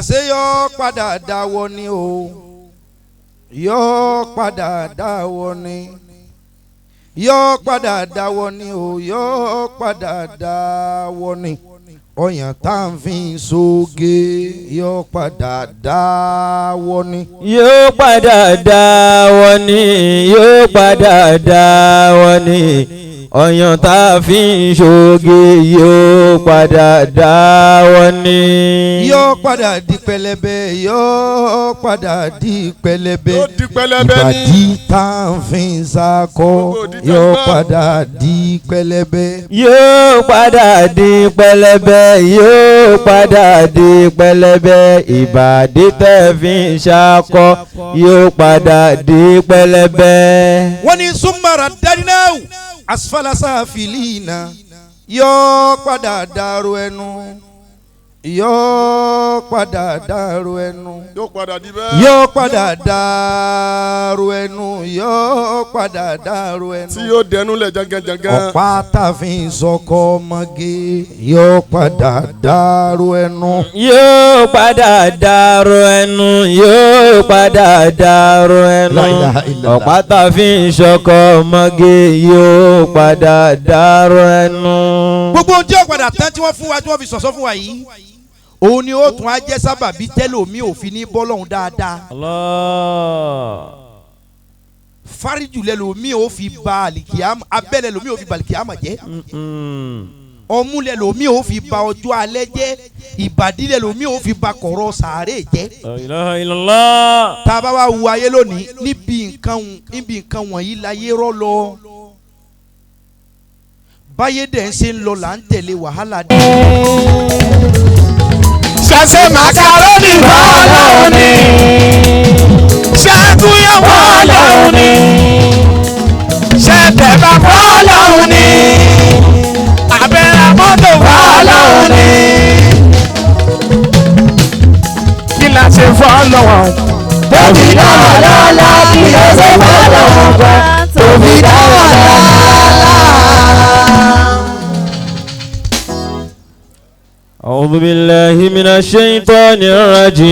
Àṣé yóò padà dáwọ́ ni o, yóò padà dáwọ́ ni, yóò padà dáwọ́ ni o, yóò padà dáwọ́ ni. Ọyàn tá à ń fi sóge yóò padà dáwọ́ ni. Yóò padà dáwọ́ ni, yóò padà dáwọ́ ni. Ọyàn tá a fi ń ṣoge yóò padà dáwọ́ ni. Yóò padà di pẹlẹbẹ, yóò padà di pẹlẹbẹ. Yóò di pẹlẹbẹ ní. Ìbàdí tá à ń fi ṣakọ yóò padà di pẹlẹbẹ. Yóò padà di pẹlẹbẹ, yóò padà di pẹlẹbẹ. Ìbàdí tẹ́ fi ń ṣakọ yóò padà di pẹlẹbẹ. Wọ́n ní súnmọ́ra dárínáwó asfalasa filina yóò padà dàrú ẹnu, yóò padà dàrú ẹnu, Yóò padà di bẹ́ẹ̀. Yóò padà dàrú ẹnu, yóò padà dàrú ẹnu. Tí yóò dẹnu lẹ̀ jangan-jangan. Ọ̀pá tàfin sọkọ ọmọge yóò padà dàrú ẹnu. Yóò padà dàrú ẹnu, yóò padà dàrú ẹnu. La ilaha illallah. Ọ̀pá tá a fi ń ṣọkọ ọmọge yóò padà dàrú ẹnu. Gbogbo ohun tí ó padà tán tí wọ́n fún wa, tí wọ́n fi sọ̀sọ́ fún wa yìí, òun ni ó tún á jẹ́ sábàbí tẹ́lòmí òfin ní bọ́lọ́hún dáadáa. Allah. Fáríjù lẹ́lòmí ò fi ba àlìkìyàmà, abẹ́ lẹ́lòmí ò fi ba àlìkìyàmà jẹ́, ọmú lẹ́lòmí ò fi ba ọjọ́ alẹ́ jẹ́, ìbàdí lẹ́lòmí ò fi ba kọ̀rọ̀ sàárè jẹ́. La ilaha illallah. Tá a bá wá wo ayé lónìí, níbi nǹkan wọ̀nyí láyé rọ́ lọ. Báyé dẹ̀ ń ṣe ń lọ là ń tẹ̀lé wàhálà dé. Ṣàṣẹ màkàrónì fọlọ́hún ni, ṣàgúnyàn fọlọ́hún ni, ṣẹ̀tẹ̀bà fọlọ́hún ni, àbẹ̀rẹ̀ mọ́tò fọlọ́hún ni. Kí la ṣe fọlọ́hún? Tóbi dá wa lọ́lá, kí ló ṣe fọ́lọ́hún gbà tóbi dá wa lọ́lá. أعوذ بالله من الشيطان الرجيم.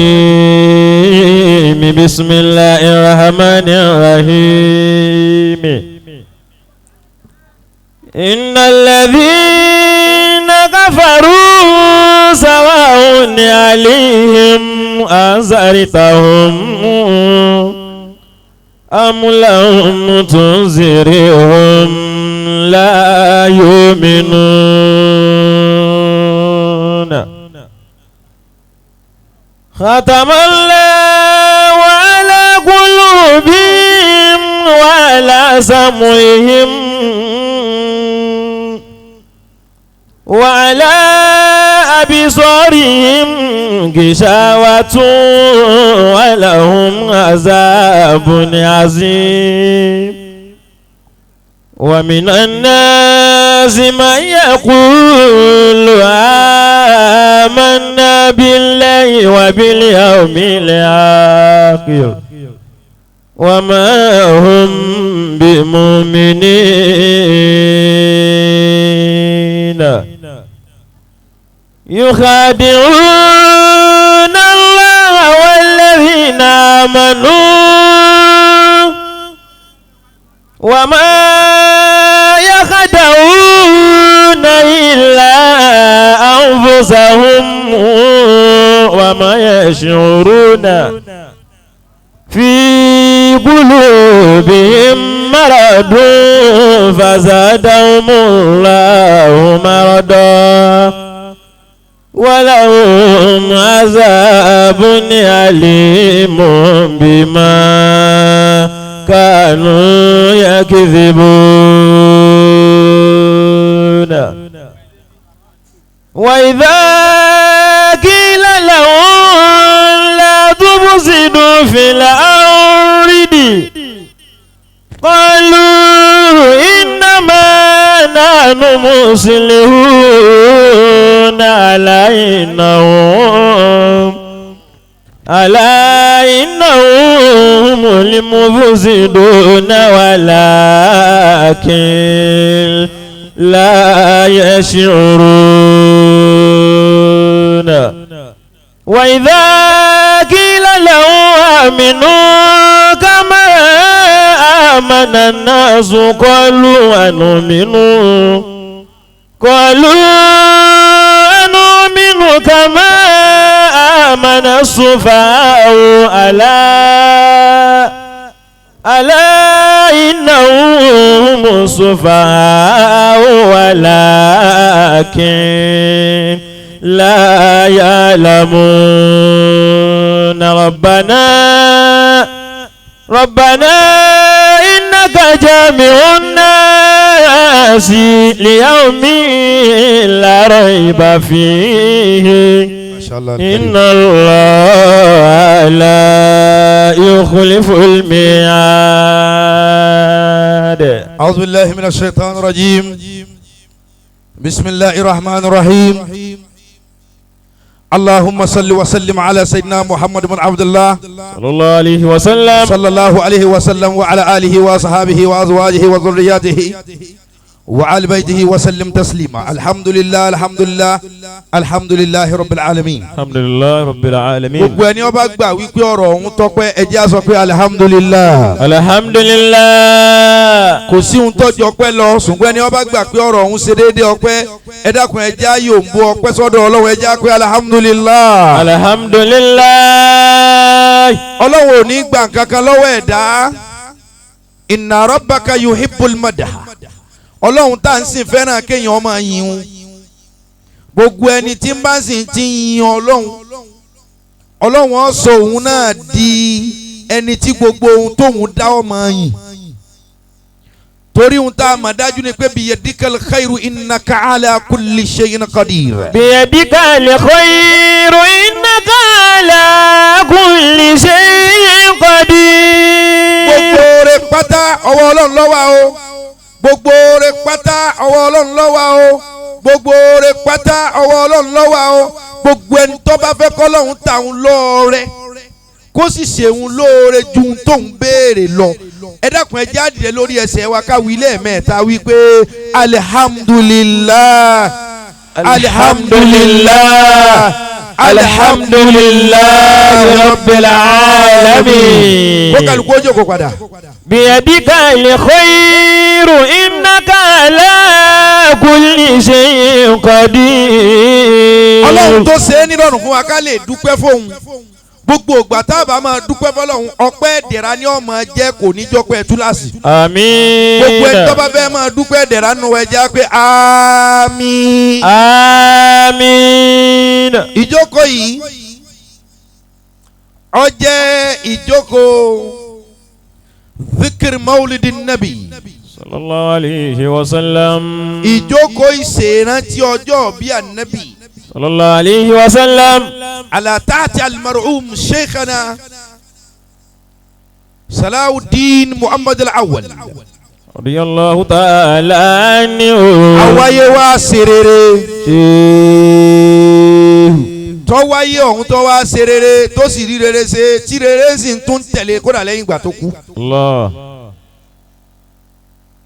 بسم الله الرحمن الرحيم. إن الذين كفروا سواء عليهم أنذرتهم أم لم تنذرهم لا يؤمنون. ختم الله على قلوبهم وعلى سمعهم وعلى أبصارهم غشاوة ولهم عذاب عظيم. ومن الناس من يقول آمنا بالله وباليوم الآخر وما هم بمؤمنين. يخادعون الله والذين آمنوا وما يخدعون إلا أنفسهم وما يشعرون. في قلوبهم مرض فزادهم الله مرضا ولهم عذاب أليم بما كانوا يكذبون. وإذا قيل لهم لا تفسدوا في الأرض قالوا إنما نحن مصلحون. ألا إنهم المفسدون ولكن لا يشعرون. وإذا قيل له آمنوا كما آمن الناس قالوا أنؤمن قالوا أنؤمن كما آمن السفهاء ألا إنهم السفهاء ولكن لا يعلمون ربنا إنك جامع الناس ليوم لا ريب فيه ما شاء الله إن الله لا يخلف الميعاد. أعوذ بالله من الشيطان الرجيم. بسم الله الرحمن الرحيم. اللهم صل وسلم على سيدنا محمد بن عبد الله صلى الله عليه وسلم صلى الله عليه وسلم وعلى آله وصحابه وأزواجه وذرياته وعلى بيته وسلم تسليما. الحمد لله الحمد لله الحمد لله رب العالمين. الحمد لله رب العالمين. Gbogbo ẹni ó bá gbà wípé ọ̀rọ̀ ọ̀hún tọ́pẹ́, ẹ jẹ́ á sọ pé alhamdulillah. Alhamdulillah. Kò sí ohun tọ́jú ọpẹ́ lọ, ṣùgbọ́n ẹni ó bá gbà pé ọ̀rọ̀ ọ̀hún ṣe déédéé ọpẹ́, ẹ dákun ẹ jẹ́ á yòǹbó ọpẹ́ sọ́dọ̀ Ọlọ́run, ẹ jẹ́ á pé alhamdulillah. Alhamdulillah. Ọlọ́run ò ní gbà kankan lọ́wọ́ ẹ̀dá. Inna rabbaka yuhibbul madha. Ọlọ́run tá à ń sìn fẹ́ràn kéèyàn máa yin un. Gbogbo ẹni tí ń bá sì ti yin Ọlọ́run, Ọlọ́run ó sọ òun náà di ẹni tí gbogbo ohun tóun dá ọ máa yìn. Torí ohun tá a mọ̀ dájú ni pé biyadikal khairu innaka ala kulli shay'in qadir. Biyadikal khairu innaka ala kulli shay'in qadir. Gbogbo rẹ̀ pátá ọwọ́ Ọlọ́run ló wà o. Gbogbo rẹ̀ pátá ọwọ́ Ọlọ́run ló wà o. Gbogbo rẹ̀ pátá ọwọ́ Ọlọ́run ló wà o. Gbogbo ẹni tó bá fẹ́ kọ́lọ́hún tàun lóore kó sì ṣeun lóore ju ohun tóun béèrè lọ. Ẹ dákun ẹ jáde lórí ẹsẹ̀ wa ká wí lẹ́ẹ̀mẹ́ta wípé alihamdulilah alihamdulilah alhamdulilah rabbil alamin. Kó kálukú ó jókòó padà. Biyadikal khairu innaka ala kulli shay'in qadir. Ọlọ́run tó ṣe é nírọ̀rùn fún wa ká lè dúpẹ́ fóun. Gbogbo ìgbà tá a bá máa dúpẹ́ fọlọ́run, ọpẹ́ ìdẹ̀ra ni ó máa jẹ́, kò ní jọpẹ́ túláàsì. Àmín. Gbogbo ẹni tó bá fẹ́ máa dúpẹ́ ìdẹ̀ra nù ẹ jẹ́ pé àmín. Àmín. Ìjókòó yìí ó jẹ́ ìjókòó zikir maulidi nabi sallallahu alayhi wa sallam. Ìjókòó ìṣèrántí ọjọ́ bí ànábì sallallahu alayhi wa sallam. Ala taati almarhum sheikhana Salahuddin Muhammad al-Awwal radiyallahu ta'ala anhu. Àwáyé wá ṣe rere, tó wáyé ọ̀hún tó wá ṣe rere, tó sì rí rere ṣe, tí rere sì ń tún tẹ̀lé kódà lẹ́yìn ìgbà tó kú. Allah.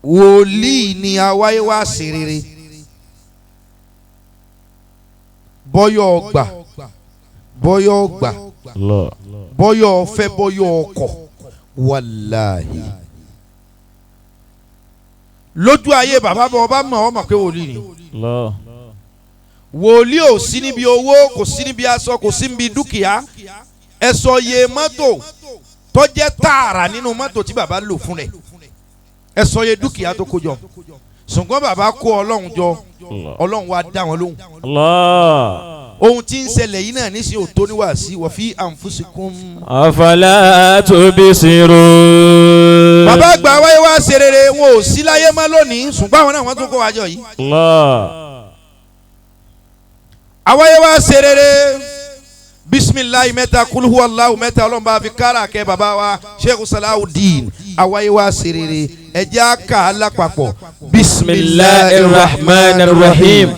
Wòlíì ni àwáyé wá ṣe rere, bọ́yọ̀ ọgbà bọ́yọ̀ ọgbà Allah. bọ́yọ̀ ọ̀fẹ́ bọ́yọ̀ ọkọ̀, wàláhì. Lójú ayé bàbá bọ́ ọba mọ̀ ọ́ mọ̀ pé wòlíì ni. Allah. Wòlíì ò sí níbi owó, kò sí níbi aṣọ, kò sí níbi dúkìá. Ẹ sọ iye mọ́tò tó jẹ́ tààrà nínú mọ́tò tí bàbá lò fún rẹ̀. Ẹ sọ iye dúkìá tó kó jọ. Ṣùgbọ́n bàbá kó Ọlọ́run jọ, Ọlọ́run wá dá wọn lóhùn. Allah. Ohun tí ń ṣẹlẹ̀ yìí náà níṣẹ́ òtó níwàásí wa fi anfusikum. Afala tubsirun. Bàbá àgbà wáyé wá ṣe rere, wọn ò sí láyé mọ́ lónìí, ṣùgbọ́n àwọn náà wọ́n tún kó wájọ yìí. Allah. Àwáyé wá ṣe rere, bisimilayi mẹ́ta, kuluhu alahu mẹ́ta, Ọlọ́run bá fi kára kẹ́ bàbá wa Sheikh Salahuddin. Àwáyé wá ṣe rere, ẹ jẹ́ á kà á lápapọ̀. Bismillahir rahmanir rahim.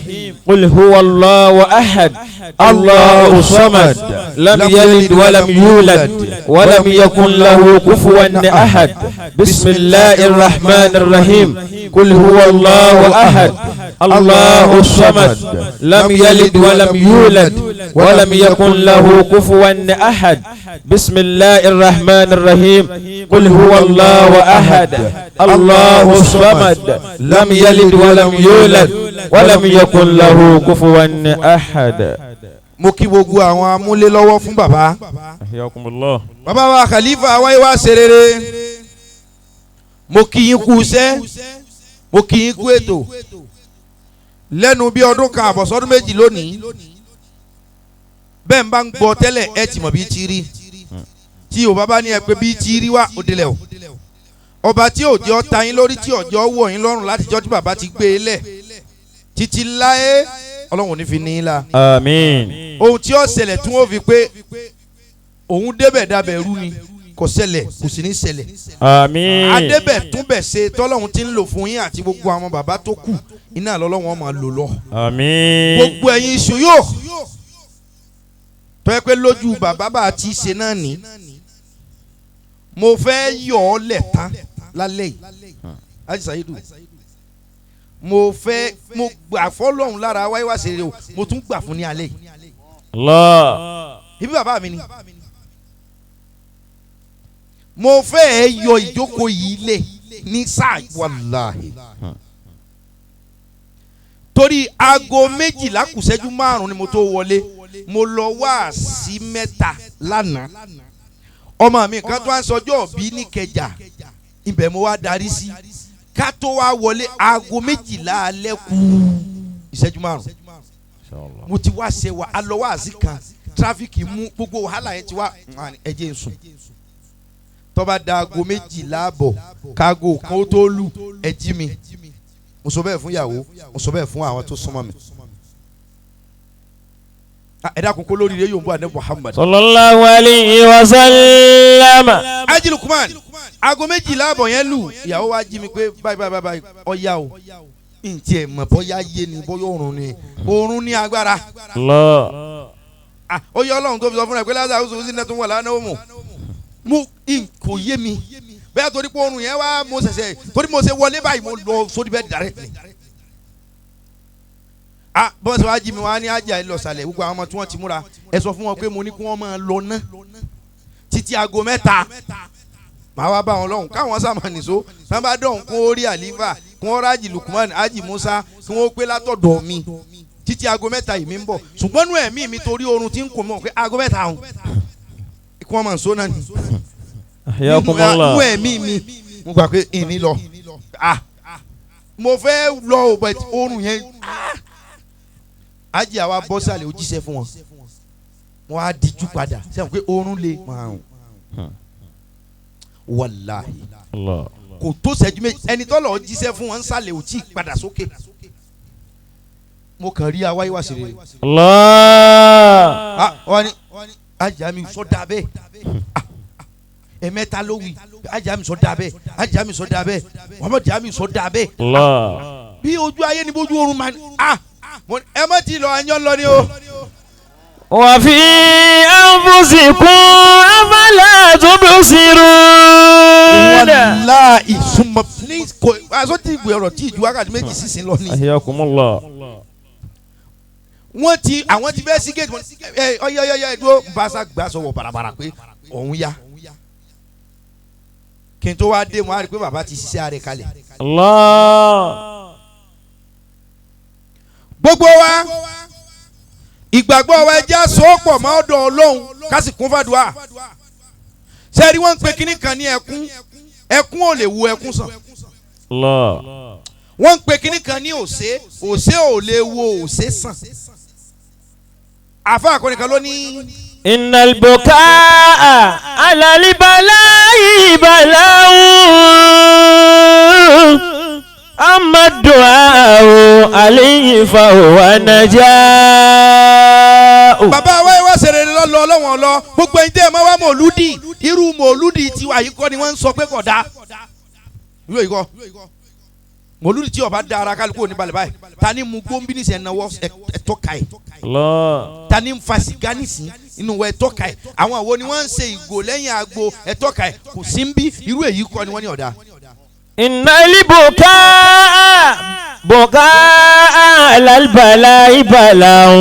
Qul huwa Allahu ahad. Allahu samad. Lam yalid wa lam yulad. Wa lam yakun lahu kufuwan ahad. Bismillahir rahmanir rahim. Qul huwa Allahu ahad. الله الصمد لم يلد ولم يولد ولم يكن له كفوا أحد. بسم الله الرحمن الرحيم. قل هو الله أحد الله الصمد لم يلد ولم يولد ولم يكن له كفوا أحد. Mo kí gbogbo àwọn amúlélọ́wọ́ fún bàbá. Ahyakumullah. Bàbá wa Khalifa wáyé wá ṣe rere. Mo kí yín kú iṣẹ́, mo kí yín kú ètò. Lẹ́nu bí ọdún kan àbọ̀sọ́dún méjì lónìí. Bẹ́ẹ̀ ń bá ń gbọ́ tẹ́lẹ̀ ẹ ti mọ̀ bí ti rí. Tí o bàbá ní ẹ pé bí ti rí wá ó délẹ̀ o. Ọba tí òjò ta yín lórí tí òjò wọ̀ yín lọ́rùn látijọ́ tí bàbá ti gbé e lẹ̀. Títí láé Ọlọ́run ò ní fi ní í la. Àmín. Ohun tí ó ṣẹlẹ̀ tí wọ́n fi pé òun débẹ̀ dabẹ̀ rú ni kò ṣẹlẹ̀ kò sì ní ṣẹlẹ̀. Àmín. Adébẹ̀ túnbẹ̀ ṣe tọ́lọ́hun ti ń lò fún yín àti gbogbo àwọn bàbá tó kù iná lọ́lọ́wọ́n máa lò lọ. Àmín. Gbogbo ẹ̀yin iṣu yóò tọ́ ẹ pé lójú bàbá bá a ti ṣe náà ní. Mo fẹ́ yọ̀ ọ́ lẹ̀ tán lálẹ́ yìí. Haji Saidu, mo fẹ́ mo gbà fọ́lọ́hun lára wáyé wá ṣeré o, mo tún gbà fún ní alẹ́ yìí. Allah. Ibi bàbá mi ni. Mo fẹ́ yọ ìjókòó yìí lẹ̀ ní sáà wàláhì. Torí aago 12 kù ìṣẹ́jú 5 ni mo tó wọlé. Mo lọ wá sí 3 lánàá. Ọmọ mi kan tó à ń sọjọ́ òbí ní Ìkẹjà. Ibẹ̀ mo wá darí sí. Ká tó wá wọlé aago 12 alẹ́ kù ìṣẹ́jú 5. Mo ti wá ṣe wà á lọ wá sí kan. Tráfíkì mú gbogbo wàhálà yẹn ti wá ẹ jẹ́ n sùn. Tó bá da aago 12 àbọ̀ kágo kan ó tó lù ẹ jí mi. Mo sọ bẹ́ẹ̀ fún ìyàwó, mo sọ bẹ́ẹ̀ fún àwọn tó súnmọ́ mi. Ẹ dákun kó lórí rẹ yóò bú àdé Muhammad. Sallallahu alayhi wa sallam. Haji Lukman, aago 12 àbọ̀ yẹn lù ìyàwó wa jí mi pé báyìí báyìí báyìí ọ̀ya o. Ntí ẹ̀ mọ̀ bóyá yé ni bóyá òórùn ni òórùn ní agbára. Allah. Ó yọ Ọlọ́run tó fi sọ fún ẹ pé Lázaro sọ sí nẹ́tún wà lánàá ó mọ̀. Mo kò yé mi bẹ́ẹ̀ torí pé oorun yẹn wá mo ṣẹ̀ṣẹ̀ torí mo ṣe wọlé báyìí mo lọ sórí bẹ́ẹ̀ directly. Bọ́n ṣe wá jí mi wá ní ajá ẹ lọ sàlẹ̀ gbogbo àwọn ọmọ tí wọ́n ti múra ẹ sọ fún wọn pé mo ní kí wọ́n máa lọ ná títí aago 3 màá wá bá wọn lọ́hùn káwọn sàmà nìṣó tán bá dọ̀hún kó rí àlífà kó wọ́n rájì Lukman ájì Musa kí wọ́n pé látọ̀dọ̀ mi títí aago 3 yìí mi ń bọ̀ ṣùgbọ́n nú ẹ̀mí mi torí oorun ti ń kùn mọ́ pé aago 3 ọ̀hún kí wọ́n máa ń sọ náà ni. Ahyakumullah. Nú ẹ̀mí mi mo gbà pé ìní lọ mo fẹ́ lọ ò bẹ̀ oorun yẹn ájì àwa bọ́ sàlẹ̀ ó jíṣẹ́ fún wọn wọn á dijú padà sẹ́wọ̀n pé oorun lè márùn wàláhì kò tó ṣẹ́jú méjì ẹni tọ́lọ̀ jíṣẹ́ fún wọn ń sàlẹ̀ ò tí ì padà sókè mo kàn rí awáyé wá sí rere. Allah. Wọ́n ní ajá mi sọ da bẹ́ẹ̀ ẹ̀mẹ́ta ló wí ajá mi sọ da bẹ́ẹ̀ ajá mi sọ da bẹ́ẹ̀ Muhammad ajá mi sọ da bẹ́ẹ̀. Allah. Bí ojú ayé ni bójú oorun máa ní ẹ má ti lọ àyàn lọ ni o. Wa fi anfusikum afala tubsirun. Wàláhì súnmọ́ ní kò aṣọ tí ìgbé ọ̀rọ̀ tí ìjú wákàtí méjì sísìn lọ ni. Ahyakumullah. Wọ́n ti àwọn ti fẹ́ sí géètì wọn ẹ ọyẹ ọyẹ dúró bàṣà gbà sọ̀wọ́ bàràbàrà pé òun ya. Kí n tó wá dé wọn á rí i pé bàbá ti ṣiṣẹ́ ààrẹ kalẹ̀. Allah. Gbogbo wa ìgbàgbọ́ wa ẹja sọ́pọ̀ mọ́ ọ̀dọ̀ Ọlọ́run ká sì kún fàdúrà. Sẹ́ẹ̀rí wọ́n ń pe kínní kan ní ẹkún ẹkún ò lè wo ẹkún sàn. Allah. Wọ́n ń pe kínní kan ní òsé òsé ò lè wo òsé sàn. Àfa àkọ́nìkan ló ní. Innal bukaa ala al-balaa'i balaa'un. Amma du'aa'u alayhi fa huwa najaa'u. Bàbá wa wá ṣeré lọ́lọ́ ọlọ́wọ́n lọ gbogbo ẹni tẹ́ ẹ máa wá mọ̀lúdì irú mọ̀lúdì tiwa yìí kọ́ ni wọ́n ń sọ pé kò dáa. Irú èyí kọ́ mọ̀lúdì tí ó bá da ara kálukú òní balẹ̀ báyìí ta ni mu gbóǹbì nísìnyí ẹ̀náwó ẹ̀tọ́ ka ẹ̀ Allah. ta ni ń fa sìgá nísìnyí inú wa ẹ̀tọ́ ka ẹ̀ àwọn àwo ni wọ́n ń ṣe ìgò lẹ́yìn agbo ẹ̀tọ́ ka ẹ̀ kò sí ń bí irú èyí kọ́ ni wọ́n ní ọ̀dà. Innal bukaa بكاء على البلاء بلاء.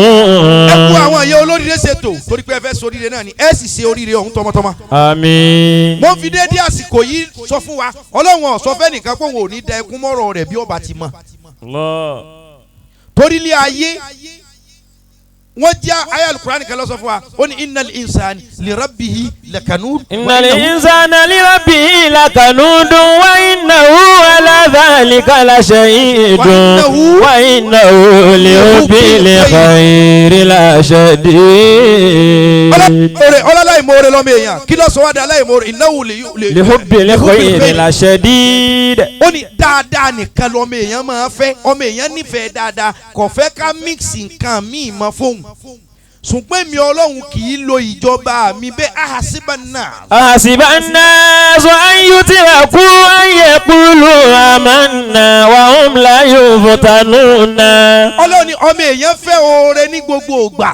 Ẹ kú àwọn ìyá olóríire ṣètò torí pé ẹ fẹ́ soríire náà ni ẹ sì ṣe oríire ọ̀hún tọmọtọmọ. Àmín. Mo ń fi déédéé àsìkò yìí sọ fún wa, Ọlọ́run ò sọ fẹ́ nìkan pé òun ò ní da ẹkún mọ́rọ̀ rẹ̀ bí ọba ti mọ̀. Allah. Torí ilé ayé wọ́n jẹ́ ayé alukurani kan ló sọ fún wa, ó ní innal insani li rabbihi lakanud. Innal insana li rabbihi lakanud wa innahu ala dhalika lashahidun wa innahu li hubbil khairi lashadid. Ọlọ́láìmoore lọ́mọ èèyàn kí ló sọ wá dé aláìmoore innahu li hubbil khairi lashadid. Ó ní dáadáa nìkan lọ́mọ èèyàn máa fẹ́, ọmọ èèyàn nífẹ̀ẹ́ dáadáa, kò fẹ́ ká mix nǹkan míì mọ́ fóun. Ṣùgbọ́n èmi Ọlọ́run kì í lo ìjọba mi bẹ́ẹ̀ ahasibanna. Ahasibanna sọ an yutiraku an yaqulu amanna wa hum la yuftanuna. Ọlọ́run ni ọmọ èèyàn fẹ́ oore ní gbogbo ìgbà,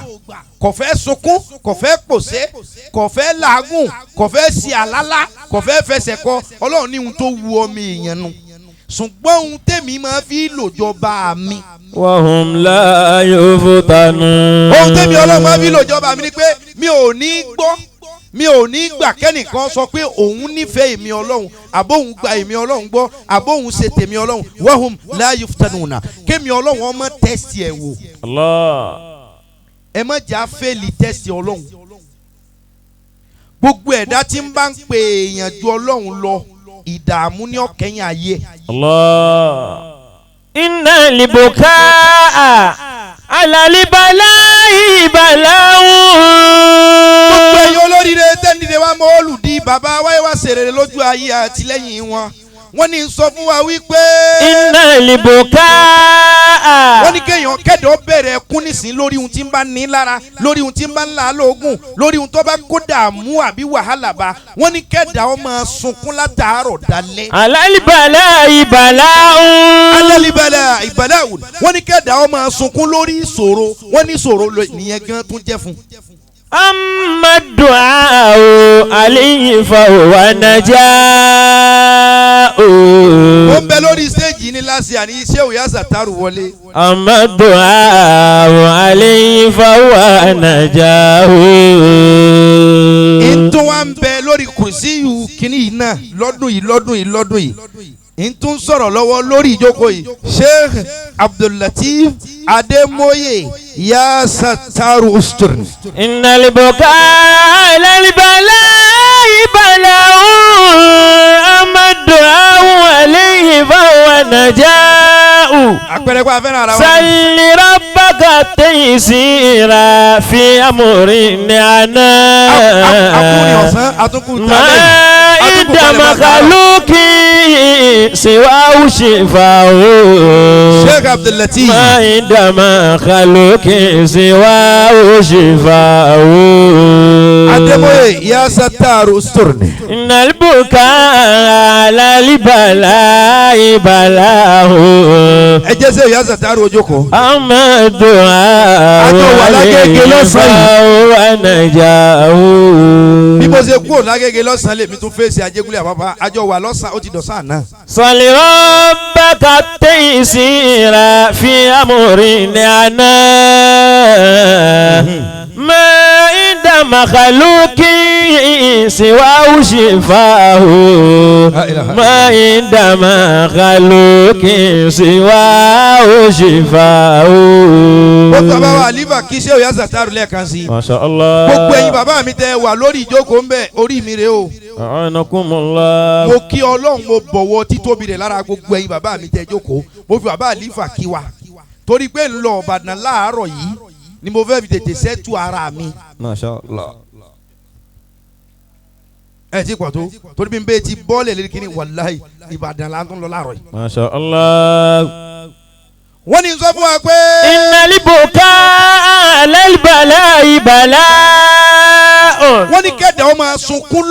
kò fẹ́ sunkún, kò fẹ́ pòṣé, kò fẹ́ làágùn, kò fẹ́ ṣe àlálá, kò fẹ́ fẹsẹ̀ kọ. Ọlọ́run ní ohun tó wu ọmọ èèyàn nu, ṣùgbọ́n ohun tèmi máa fi lòjọba mi. Wahum la yuftanun. Ohun tèmi Ọlọ́run máa fi lòjọba mi ni pé mi ò ní gbọ́, mi ò ní gbà kẹ́nìkan sọ pé òun nífẹ̀ẹ́ èmi Ọlọ́run, àbóhun gba èmi Ọlọ́run gbọ́, àbóhun ṣe tèmi Ọlọ́run. Wahum la yuftanuna. Kémi Ọlọ́run ọmọ tẹ́sí ẹ̀ wò. Allah. Ẹ má jà fẹ́ẹ̀lì tẹ́sí Ọlọ́run. Gbogbo ẹ̀dá tí ń bá ń pè èèyàn ju Ọlọ́run lọ, ìdààmú ní ọ̀kẹ́yìn ayé. Allah. Inna libukaa ala libala'i bala'un. Gbogbo ẹ̀yin olóríire tẹ́ndìdé wa mọ́ olùdí bàbá wáyé wá ṣèrèrè lójú ayé àtìlẹ́yìn wọn. Wọ́n ní sọ fún wa wípé. Inna libukaa. Wọ́n ní kéèyàn kẹ́dọ̀ bẹ̀rẹ̀ ẹkún nísìn lórí ohun tí ń bá ní lára, lórí ohun tí ń bá ń là lóògùn, lórí ohun tó bá kó dààmú àbí wàhálà bá. Wọ́n ní kẹ́dà ó máa sunkún látàárọ̀ dalẹ́. Ala libala'i bala'un. Ala libala'i bala'un. Wọ́n ní kẹ́dà ó máa sunkún lórí ìṣòro. Wọ́n ní ìṣòro nìyẹn gan tún jẹ́ fún. Amma du'a'u alayhi fa huwa naja'u. Ó ń bẹ lórí stéèjì ní láti àní iṣẹ́ òyà Sàtárù wọlé. Amma du'a'u alayhi fa huwa naja'u. Ìtún wa ń bẹ lórí kùrìsíyù kínní yìí náà lọ́dún yìí lọ́dún yìí lọ́dún yìí. Ìtún sọ̀rọ̀ lọ́wọ́ lórí ìjókòó yìí. Sheikh Abdullateef Ademoye ya Sataru Usturni. Innal bukaa alal balaa'i bala'un amma du'a'u alayhi fahuwa naja'u. Àpẹẹrẹ kó a fẹ́ràn ara wa. Salli rabbaka taysira fi amrin ana. Akúrin ọ̀sán àtúnkù tálẹ̀. Ma inda makhluqi siwahu shifa'u. Sheikh Abdullateef. Ma inda makhluqi siwahu shifa'u. Ademoye ya Sataru Usturni. Innal bukaa alal balaa'i bala'u. Ẹ jẹ́ sẹ́ ya Sataru ojókòó. Amma du'a'u Àjọ wà lágége lọ́sàn-án yìí. wa naja'u. Bí mo ṣe kúrò lágége lọ́sàn-án lèmi tún fèsì Ajégúnlẹ̀ Àpápá. Àjọ wà lọ́sàn-án ó ti dọ̀sán àná. Salli rabbaka taysira fi amrin ana. Ma inda makhluqi siwahu shifa'u. Ma inda makhluqi siwahu shifa'u. Ó bàbá wa Àlífà kí ṣé òyà Sàtárù lẹ́ẹ̀kan sí. Masha Allah. Gbogbo ẹ̀yin bàbá mi tẹ wà lórí ìjókòó ń bẹ̀ orí mi rèé o. A'anakumullah. Mo kí Ọlọ́run mo bọ̀wọ̀ títóbi rẹ̀ lára gbogbo ẹ̀yin bàbá mi tẹ jókòó. Mo fi bàbá Àlífà kí wa. Torí pé ń lọ Ìbàdàn láàárọ̀ yìí ni mo fẹ́ fi tètè sẹ́tù ara mi. Masha Allah. Ẹ ti pọ̀ tó torí bí n bẹ́ẹ̀ ti bọ́ọ̀lì lérí kínní wàláhì Ìbàdàn là ń tún lọ láàárọ̀ yìí. Masha Allah. Wọ́n ní sọ fún wa pé. Innal bukaa alal balaa'i bala'un. Wọ́n ní kẹ́dà ó máa sunkún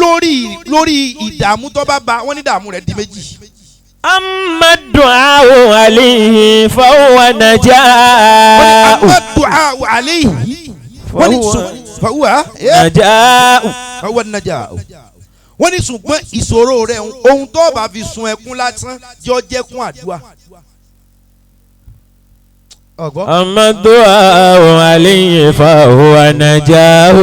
lórí ìdààmú tó bá ba wọ́n ní ìdààmú rẹ̀ di méjì. Amma du'a'u alayhi fahuwa Wọ́n ní naja'u. amma du'a'u alayhi. Wọ́n ní fahuwa Naja'u. fahuwa naja'u. Wọ́n ní ṣùgbọ́n ìṣòro rẹ̀ ohun tó bá fi sun ẹkún lásán jọ jẹ́kún àdúrà. Ọ̀gbọ́n. أما الدعاء عليه فهو نجاه.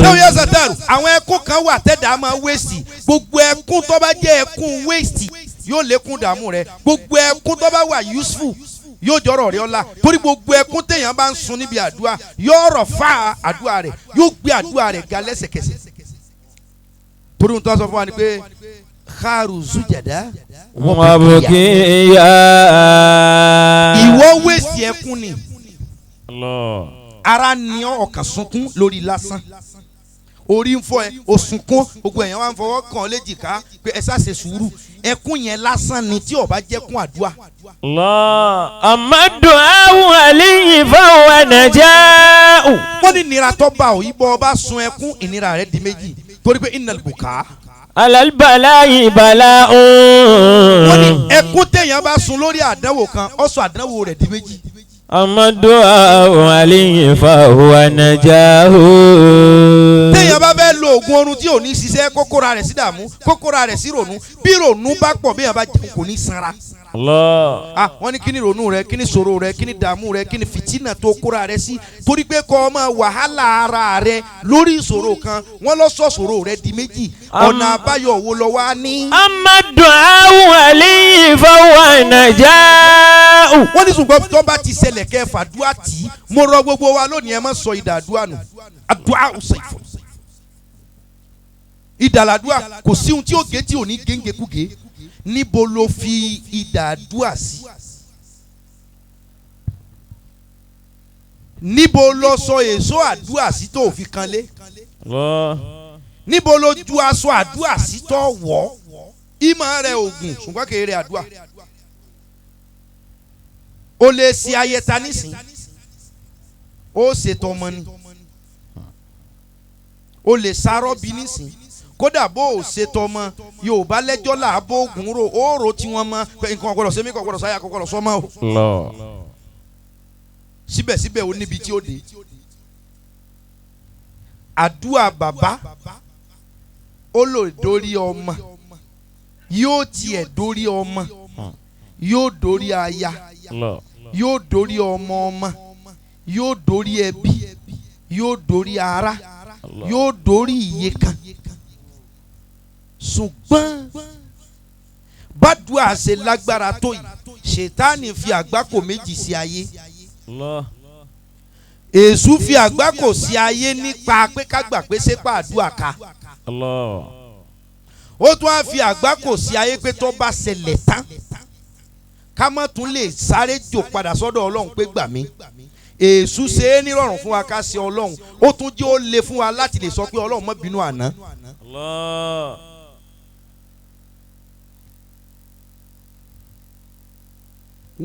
Ṣé o yẹ sàtàrù àwọn ẹkún kan wà tẹ́dà máa wéèsì gbogbo ẹkún tó bá jẹ́ ẹkún wéèsì yóò lékún dààmú rẹ gbogbo ẹkún tó bá wà useful yóò jọrọ rẹ ọlá torí gbogbo ẹkún téèyàn bá ń sun níbi àdúrà yóò rọ̀ fà àdúrà rẹ yóò gbé àdúrà rẹ ga lẹ́sẹ̀kẹsẹ̀ torí ohun tó sọ fún wa ni pé kharu zujada وبكيا. Ìwọ wéèsì ẹkún ni ara ni ọ ọkàn sunkún lórí lásán orí ń fọ ẹ o sunkún gbogbo èèyàn wà ń fọwọ́ kàn ọ́ léjìká pé ẹ sáṣe sùúrù ẹkún yẹn lásán ni tí ó bá jẹ́kún àdúrà. الله أما الدعاء عليه فهو نجاء. Wọ́n ní ìnira tó bá ò yíbọn ọba sun ẹkún ìnira rẹ̀ di méjì torí pé innal buka. على البلاء بلاء. Wọ́n ní ẹkún téèyàn bá sun lórí àdánwò kan ó sọ àdánwò rẹ̀ di méjì. أما الدعاء عليه فهو نجاه. Téèyàn bá fẹ́ lo oògùn oorun tí ò ní ṣiṣẹ́ kókóra rẹ̀ sí dààmú kókóra rẹ̀ sí rònú bí rònú bá pọ̀ bí èèyàn bá jẹun kò ní sanra. الله. Ah, wọ́n ní kí ni ronú rẹ kí ni ṣòro rẹ kí ni dààmú rẹ kí ni fìtínà tó kóra rẹ sí torí pé kọ́ ọmọ wàhálà ara rẹ lórí ìṣòro kan wọ́n lọ sọ ṣòro rẹ di méjì ọ̀nà àbáyọ wo lọ wá ní. أما الدعاء عليه فهو نجاء. Wọ́n ní ṣùgbọ́n tó bá ti ṣẹlẹ̀ kẹ́ fàdúrà tì í mo rọ gbogbo wa lónìí ẹ má sọ ìdàdúrà nù àdúrà ọ̀sẹ̀ ìfọ̀ ìdàlàdúrà kò sí ohun tí ó gé tí ò ní géńgékúgé níbo ló fi ìdàdúrà sí níbo ló sọ èso àdúrà sí tó fi kanlé الله. Níbo ló ju aṣọ àdúrà sí tó wọ̀ ìmọ̀ rẹ̀ ògùn ṣùgbọ́n kì í rẹ̀ àdúrà o lè ṣe ayẹta nísìn ó ṣètò ọmọ ni o lè sarọ́ bí nísìn kódà bó o ṣètò ọmọ Yorùbá lẹ́jọ́ là á bó oògùn rò ó rò tí wọ́n mọ pé nǹkan ọ̀gbọ́dọ̀ sẹ́mi kò gbọ́dọ̀ sáyà kò gbọ́dọ̀ sọ́mọ́ o الله. Síbẹ̀síbẹ̀ o níbi tí ó dé àdúrà bàbá ó lò dórí ọmọ yóò tiẹ̀ dórí ọmọ yóò dórí aya الله. Yóò dórí ọmọ ọmọ yóò dórí ẹbí yóò dórí ara yóò dórí iye kan ṣùgbọ́n bàdúrà ṣe lágbára tó yìí ṣètánì fi àgbákò méjì sí ayé الله. Èṣù fi àgbákò sí ayé nípa pé ká gbà pé sépà àdúrà ká الله. Ó tún á fi àgbákò sí ayé pé tó bá ṣẹlẹ̀ tán ká má tún lè sáré jò padà sọ́dọ̀ Ọlọ́run pé gbà mí Èṣù ṣe é nírọ̀rùn fún wa ká ṣe Ọlọ́run ó tún jẹ́ ó le fún wa láti lè sọ pé Ọlọ́run má bínú àná. الله.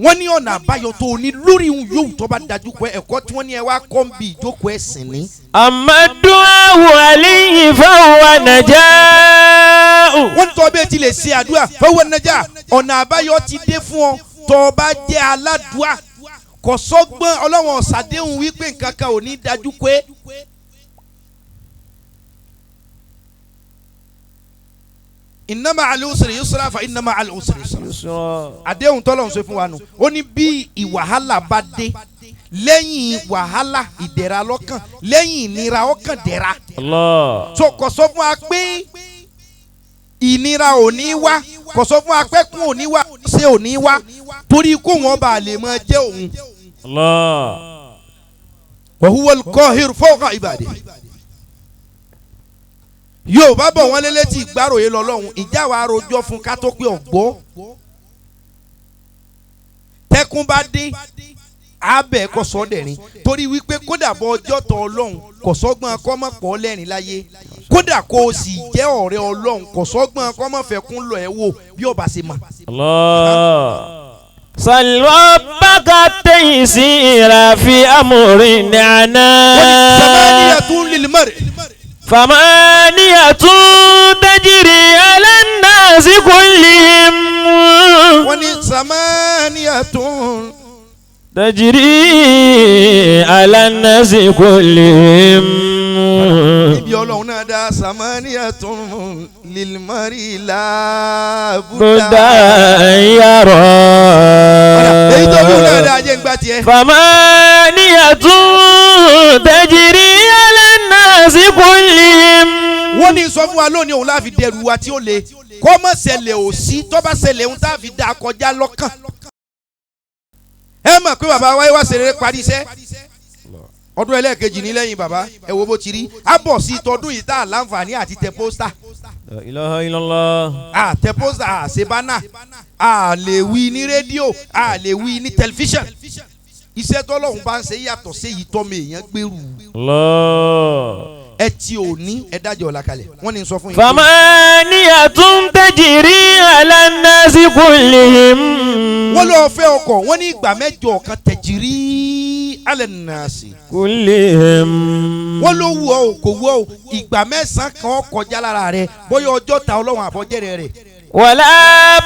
Wọ́n ní ọ̀nà àbáyọ tó o ní lórí ohun yòówù tó bá dájú pé ẹ̀kọ́ tí wọ́n ní ẹ wá kọ́ ń bi ìjókòó ẹ̀sìn ní. أما الدعاء عليه فهو نجاء. Wọ́n ní tọ́ bẹ́ẹ̀ ti lè ṣe àdúrà fọwọ́ nàjà ọ̀nà àbáyọ ti dé fún ọ tó o bá jẹ́ aládùá kò sọ́gbọ́n Ọlọ́run ọ̀sàdéhùn wípé nǹkan kan ò ní dájú pé. Inna ma'al usri yusra fa inna ma'al usri yusra àdéhùn tọ́lọ́run ṣe fún wa nù ó ní bí ìwàhálà bá dé lẹ́yìn wàhálà ìdẹ̀ra lọ́kàn lẹ́yìn ìnira ọkàn dẹ̀ra الله. So kò sọ fún wa pé ìnira ò ní wá kò sọ fún wa pé kún ò ní wá ṣe ò ní wá torí kó wọn bá lè máa jẹ́ òun. الله. Wa huwa al-qahiru fawqa ibadihi. Yóò bá bọ̀ wọ́n lélétí ìgbàròyé lọ́lọ́run ìjà wa rojọ́ fún ká tó pé ọ̀gbọ́ tẹkún bá dé abẹ kò sọ dẹ̀rín torí wípé kódà bọ ọjọ́ tọ Ọlọ́run kò sọ́gbọ́n kọ́mọ̀pọ̀ lẹ́rìn láyé kódà kó o sì jẹ́ ọ̀rẹ́ Ọlọ́run kò sọ́gbọ́n kọ́mọ̀fẹ́kún lọ ẹ̀ wò bí ọba ṣe mọ̀. الله. صل ربك التيسير في أمر Wọ́n ní نعنا. samaniyatun lil mar'i. ثمانية تجري على الناس كلهم. Wọ́n ní samaniyatun تجري على الناس كلهم. Níbi ọlọ́run náà dá samaniyatun lilmari laabuda. Buddha yàrá. Èyí tó kù náà dá ajé ń gbá tiẹ̀. Famaniyatun tajiri ala nasi kullihim. Wọ́n ní sọ fún wa lónìí òun láfi dẹrù wa tí ó le kó mọ̀ ṣẹlẹ̀ ò sí tó bá ṣẹlẹ̀ òun tá a fi dá a kọjá lọ́kàn. Ẹ mọ̀ pé bàbá wáyé wá ṣeré parí iṣẹ́ ọdún ẹlẹ́ẹ̀kejì ní lẹ́yìn bàbá ẹ wo bó ti rí a bọ̀ sí tọdún yìí tá a láǹfààní àti tẹ pósítà. La ilaha illallah. A tẹ pósítà, a ṣe bánà, a lè wí ní rédíò, a lè wí ní tẹlifíṣàn. Iṣẹ́ tọ́lọ́hún bá ń ṣe yàtọ̀ sí èyí tọ́mọ èèyàn gbèrú. Allah. Ẹ ti ò ní ẹ dájọ́ ọ̀la kalẹ̀ wọ́n ní sọ fún yín. Famaniyatun tajiri ala nasi kullihim. Wọ́n lọ fẹ́ ọkọ̀ wọ́n ní ìgbà mẹ́jọ kan tajiri ala nasi kullihim. Wọ́n ló wù ọ́ kò wù ọ́ ìgbà mẹ́sàn-án kan kọjá lára rẹ̀ bóyá ọjọ́ ta ọlọ́run àbọ̀jẹ́rẹ́ rẹ̀. Wala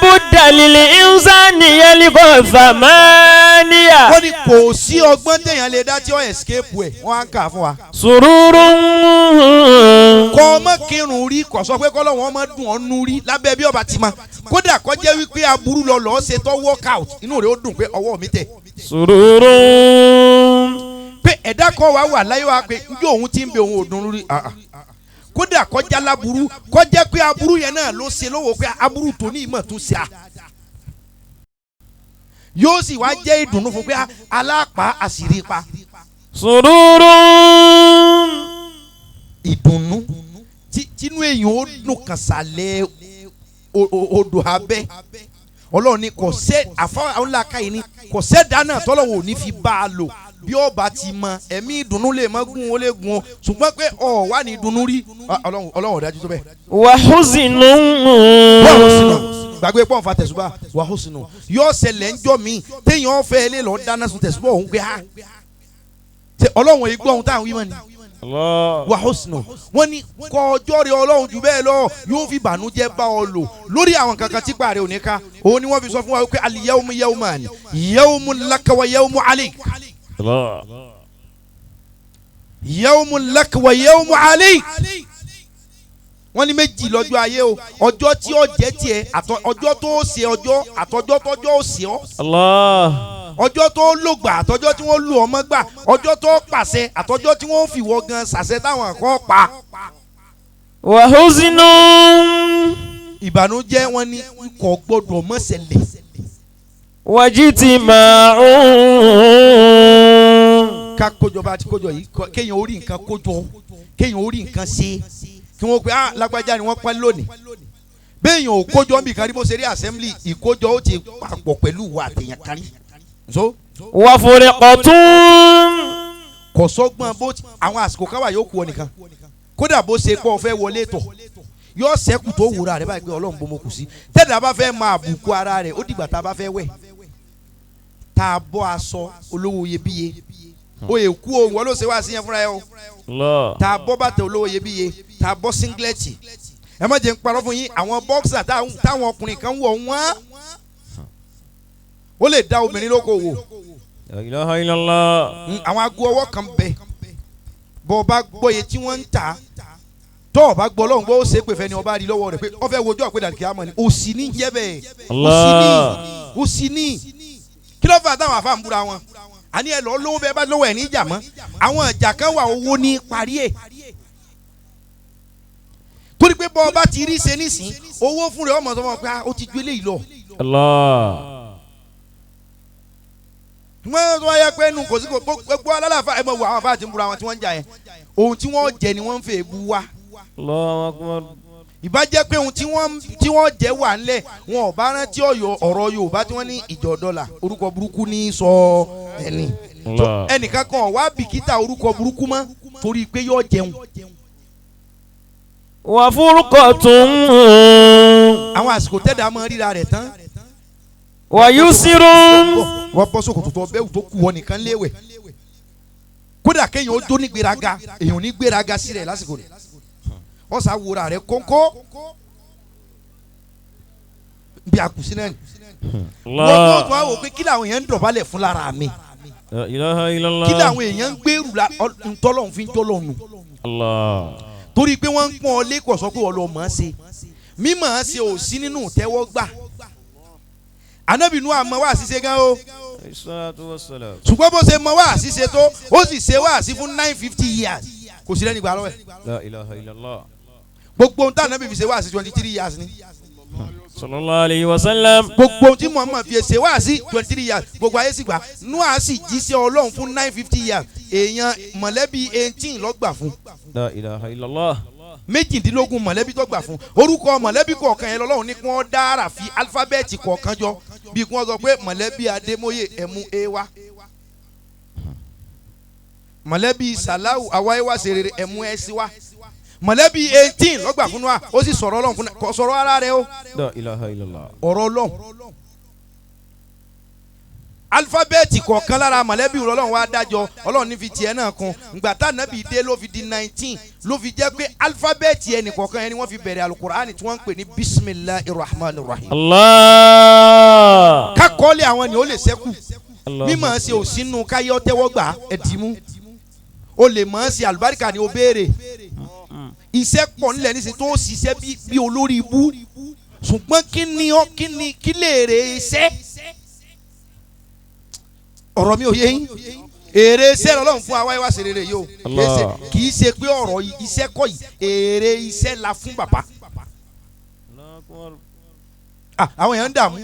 budda lil insani yalqa thamaniya. Wọ́n ní kò sí ọgbọ́n téèyàn lè dá tí ó escape ẹ̀ wọ́n á ń kà fún wa. Sururun. Kọ́ ọmọ kírun rí kò sọ pé kọ́lọ́wọ́n ọmọ dùn ọ́ nú rí lábẹ́ bí ọba ti ma kódà kó jẹ́ wípé aburú lọ lọ́ọ́ ṣe tọ́ work out inú rẹ̀ ó dùn pé ọwọ́ mi tẹ̀. Sururun. Pé ẹ̀dá kan wà wà láyé wa pé njó òun ti ń bẹ òun ò dùn rí kódà kọjá láburú kọjá pé aburú yẹn náà ló ṣe lówó pé aburú tó ní ìmọ̀ tó ṣe à yóò sì wá jẹ́ ìdùnnú fún pé alápá àṣírí pa. Sururun. Ìdùnnú tinú èèyàn ó dùn kàṣàlẹ̀ odò abẹ́ ọlọ́run ni kò sẹ́ àfọwọ́nláka yìí ni kò sẹ́ dáná tọ́lọ́wọ́ ò ní fi bá a lò bí ọba ti mọ ẹ̀mí ìdùnnú lè mọ gún ó lè gún ọ ṣùgbọ́n pé ọ wà ní ìdùnnú rí ọlọ́run ọ̀dájú tó bẹ́ẹ̀. Wàhùsìnù. Wàhùsìnù gbàgbé pọ́n fa tẹ̀sùbà wàhùsìnù yóò ṣẹlẹ̀ ńjọ́ mi téèyàn fẹ́ lé lọ́ọ́ dáná sun tẹ̀sùbà òun pé ha ọlọ́run èyí gbọ́ ohun táwọn wí mọ́ ni. Wàhùsìnù wọ́n ní kọ́ ọjọ́ rẹ ọlọ́run jù bẹ́ẹ̀ lọ yóò fi bànújẹ́ bá ọ lò lórí àwọn kankan tí parí òní ká òun ni wọ́n fi sọ fún wa pé al-yawmu yawmani yawmun laka wa yawmun alayk. Yawmun laka wa yawmun alayk. Wọ́n ní méjì lọ́jọ́ ayé o ọjọ́ tí ó jẹ́ tiẹ̀ ọjọ́ tó ṣe ọjọ́ àtọjọ́ tọjọ́ ó ṣe ọ́. Ọjọ́ tó lògbà àtọjọ́ tí wọ́n lù ọmọ gbà ọjọ́ tó pàṣẹ àtọjọ́ tí wọ́n fìwọ́ gan ṣàṣẹ táwọn kan pa. Wàhùsínú. Ìbànújẹ́ wọn ní kò gbọ́dọ̀ mọ́ ṣẹlẹ̀. Wàjí ti máa ń. Ká kójọ bá ti kójọ yìí kéèyàn orí nǹkan kójọ kéèyàn orí nǹkan ṣe kí wọ́n pe ah lágbájá ni wọ́n pẹ́ lónìí. Béèyàn ò kójọ ń bì kan rí bó ṣe rí assembly ìkójọ ó ti papọ̀ pẹ̀lú ìwà àtẹ̀yàn kárí. So. Wà fúrikọ̀tún. Kò sọ́gbọ́n bó àwọn àsìkò káwá yóò kú ọ nìkan kódà bó ṣe pọ̀ fẹ́ wọlé tọ̀ yóò ṣẹ́kù tó wúra rẹ̀ báyìí pé ọlọ́run bó mo kù sí tẹ́lẹ̀ bá fẹ́ máa bùkún ara rẹ̀ ó dìgbà tá a bá fẹ́ wẹ̀ tá a bọ́ aṣọ olówó iyebíye o yẹ kú o wọ́n ló ṣe wá sí yẹn fúnra yẹn o tá a bọ́ bàtà olówó iyebíye tá a bọ́ singlẹ̀tì ẹ má jẹ́ n parọ́ fún yín àwọn bọ́ksà táwọn ọkùnrin kan wọ̀ wọ́n ó lè da obìnrin lóko wò. La ilaha illallah. Àwọn aago ọwọ́ kan bẹ bọ́ ọ bá gbọ́yé tí wọ́n ń ta tọ́ ọ bá gbọ́ lọ́hùn gbọ́ ó ṣe é pè fẹ́ ni ọba rí lọ́wọ́ rẹ̀ pé ọ fẹ́ wojú àpè dàdí kíámọ̀ ni òsì ní jẹ́ bẹ́ẹ̀ òsì ní kí ló fà táwọn àfa ń búra wọn àní ẹ lọ lówó bẹ́ẹ̀ bá lówó ẹ̀ ní ìjà mọ́ àwọn ìjà kan wà owó ní parí ẹ̀ torí pé bọ́ ọ bá ti rí ṣe nísìn owó fún rẹ̀ ọmọ sọmọ pé ó ti ju eléyìí lọ. Wọ́n tó wáyé pé nù kò sí kò gbogbo alálàáfà ẹ mọ̀ wọ àwọn afá àti ń búra wọn tí wọ́n ń jà yẹn ohun tí wọ́n jẹ ni wọ́n ń fẹ́ bu wá. Ìbá jẹ́ pé ohun tí wọ́n jẹ wà ńlẹ̀ wọn ò bá rántí ọ̀rọ̀ Yorùbá tí wọ́n ní ìjọ dọ́là orúkọ burúkú ní sọ ẹni ẹnìkan kan wá bìkítà orúkọ burúkú mọ́ torí pé yóò jẹun. Wà fúrúkọ̀ tún. Àwọn àsìkò tẹ́dà mọ́ ríra rẹ̀ tán. Wà yusirun. Wọ́n bọ́ sókòtò tó bẹ́ẹ̀ tó kù wọ́n nìkan léwẹ̀. Kódà kéèyàn ó jó ní gbéraga èèyàn ò ní gbéraga sí rẹ̀ lásìkò rẹ̀. Wọ́n sá wúra rẹ̀ kónkó. Bí a kù sí náà ni. Wọ́n tó wá wò pé kí làwọn èèyàn ń dọ̀bálẹ̀ fún lára mi. La ilaha illallah. Kí làwọn èèyàn ń gbèrú ntọ́lọ́hún fi ń tọ́lọ́hún nù. Allah. Torí pé wọ́n ń pọ́n ọ lé kò sọ pé wọ́n lọ mọ̀ ọ́n ṣe. Mímọ̀ ọ́n ṣe ò sí nínú tẹ́wọ́ gbà. Ànábì Nóà mọ̀ wá ṣiṣẹ́ gan o. Ṣùgbọ́n bó ṣe mọ̀ wá ṣiṣẹ́ tó, ó sì ṣe wá sí fún 950 years. Kò sí lẹ́nu ìgbà lọ́wọ́ ẹ̀. La ilaha illallah. Gbogbo ohun tí Ànábì fi ṣe wá sí 23 years ni. Sallallahu alayhi wa sallam. Gbogbo ohun tí Muhammad fi ṣe wá sí 23 years, gbogbo ayé sì gbà. Nóà sì jíṣẹ́ Ọlọ́run fún 950 years. Èèyàn mọ̀lẹ́bí 18 ló gbà fún. La ilaha illallah. 18 mọ̀lẹ́bí tó gbà fún. Orúkọ mọ̀lẹ́bí kọ̀ọ̀kan yẹn lọ́lọ́run ní kí wọ́n dára fi alifábẹ́ẹ̀tì kọ̀ọ̀kan jọ. Bí kí wọ́n sọ pé mọ̀lẹ́bí Adémóyè ẹ̀mú A wá. Mọ̀lẹ́bí Sàláwù Awáyéwá ṣerere ẹ̀mú S wá. Mọ̀lẹ́bí 18 ló gbà fún wa, ó sì sọ̀rọ̀ Ọlọ́run fún wa, kò sọ̀rọ̀ ara rẹ̀ o. La ilaha illallah. Ọ̀rọ̀ Ọlọ́run. Alifábẹ́ẹ̀tì kọ̀ọ̀kan lára mọ̀lẹ́bí Ọlọ́run wá dájọ́, Ọlọ́run ní fi tiẹ̀ náà kún. Ìgbà tá Ànábì dé ló fi di 19, ló fi jẹ́ pé alifábẹ́ẹ̀tì ẹnì kọ̀ọ̀kan ẹni wọ́n fi bẹ̀rẹ̀ Alukur'ani tí wọ́n ń pè ní Bismillahir Rahmanir Rahim. Allah. Kákọ́ọ́lẹ̀ àwọn ni ó lè ṣẹ́kù. Allah. Mímọ̀ ṣe ò sínú káyọ́ tẹ́wọ́ gbà ẹ̀dìmú. O lè mọ̀ ṣe àlùbáríkà ni o béèrè. Iṣẹ́ pọ̀ nílẹ̀ níṣẹ́ tó ṣiṣẹ́ bí olórí ibú. Ṣùgbọ́n kí ni ọ́ kí ni kí lè rè iṣẹ́? Ọ̀rọ̀ mi ò yé yín. Èrè iṣẹ́ lọ́lọ́run fún wa wáyé wá ṣe rere yìí o. Allah. Kì í ṣe pé ọ̀rọ̀ iṣẹ́ kọ́ yìí, èrè iṣẹ́ la fún bàbá. Àwọn èèyàn ń dààmú,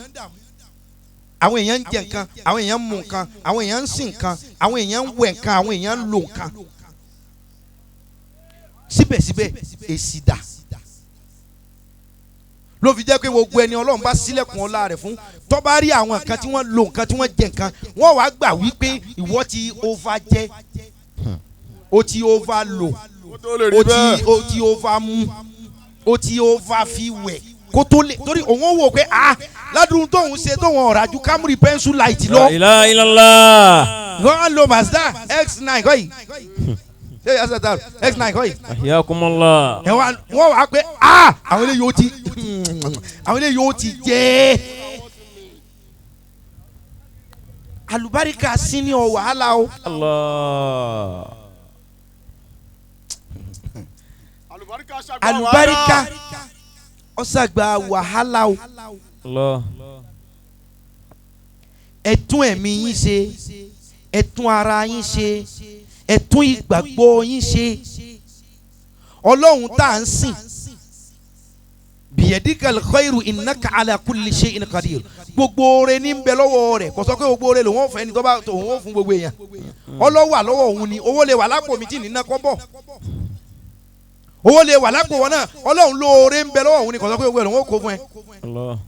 àwọn èèyàn ń jẹ nǹkan, àwọn èèyàn ń mu nǹkan, àwọn èèyàn ń sìn nǹkan, àwọn èèyàn ń wẹ̀ nǹkan, àwọn èèyàn ń lo nǹkan. Síbẹ̀síbẹ̀ èsì dà. Ló fi jẹ́ pé gbogbo ẹni Ọlọ́run bá sílẹ̀kùn ọlá rẹ̀ fún, tó bá rí àwọn nǹkan tí wọ́n lo nǹkan tí wọ́n jẹ nǹkan, wọ́n wàá gbà wípé ìwọ ti over jẹ, o ti over lò, o ti over mu, o ti over fi wẹ̀ kó tó lè, torí òun ó wò pé ah ládùn tóun ṣe tóun ọ̀rá ju Camry pencil light lọ. La ilaha illallah. Wọ́n á lo Mazda X9 kọ́ yìí. Ṣé ìyá sọ̀tà X9 kọ́ yìí? Ahyakumullah. Wọ́n wá pé ah àwọn eléyìí ó ti àwọn eléyìí ó ti jẹ́. Àlùbáríkà sí ni ọ wàhálà o. Allah. Àlùbáríkà ọ̀sàgbà wàhálà o. Allah. Ẹ tún ẹ̀mí yín ṣe, ẹ tún ara yín ṣe, ẹ tún ìgbàgbọ́ yín ṣe. Ọlọ́run tá à ń sìn, biyadikal khairu innaka ala kulli shay'in qadir. Gbogbo oore ní ń bẹ lọ́wọ́ rẹ̀, kò sọ pé gbogbo oore lòun ò fẹ́ ni tó bá òun ò fún gbogbo èèyàn. Ọlọ́wà lọ́wọ́ òun ni, owó lè wà lápò mi tí nínú kọ́ bọ̀. Owó lè wà lápò wọn náà, Ọlọ́run lóore ń bẹ lọ́wọ́ òun ni, kò sọ pé gbogbo ẹ̀ lòun ò kó fún ẹ. Allah.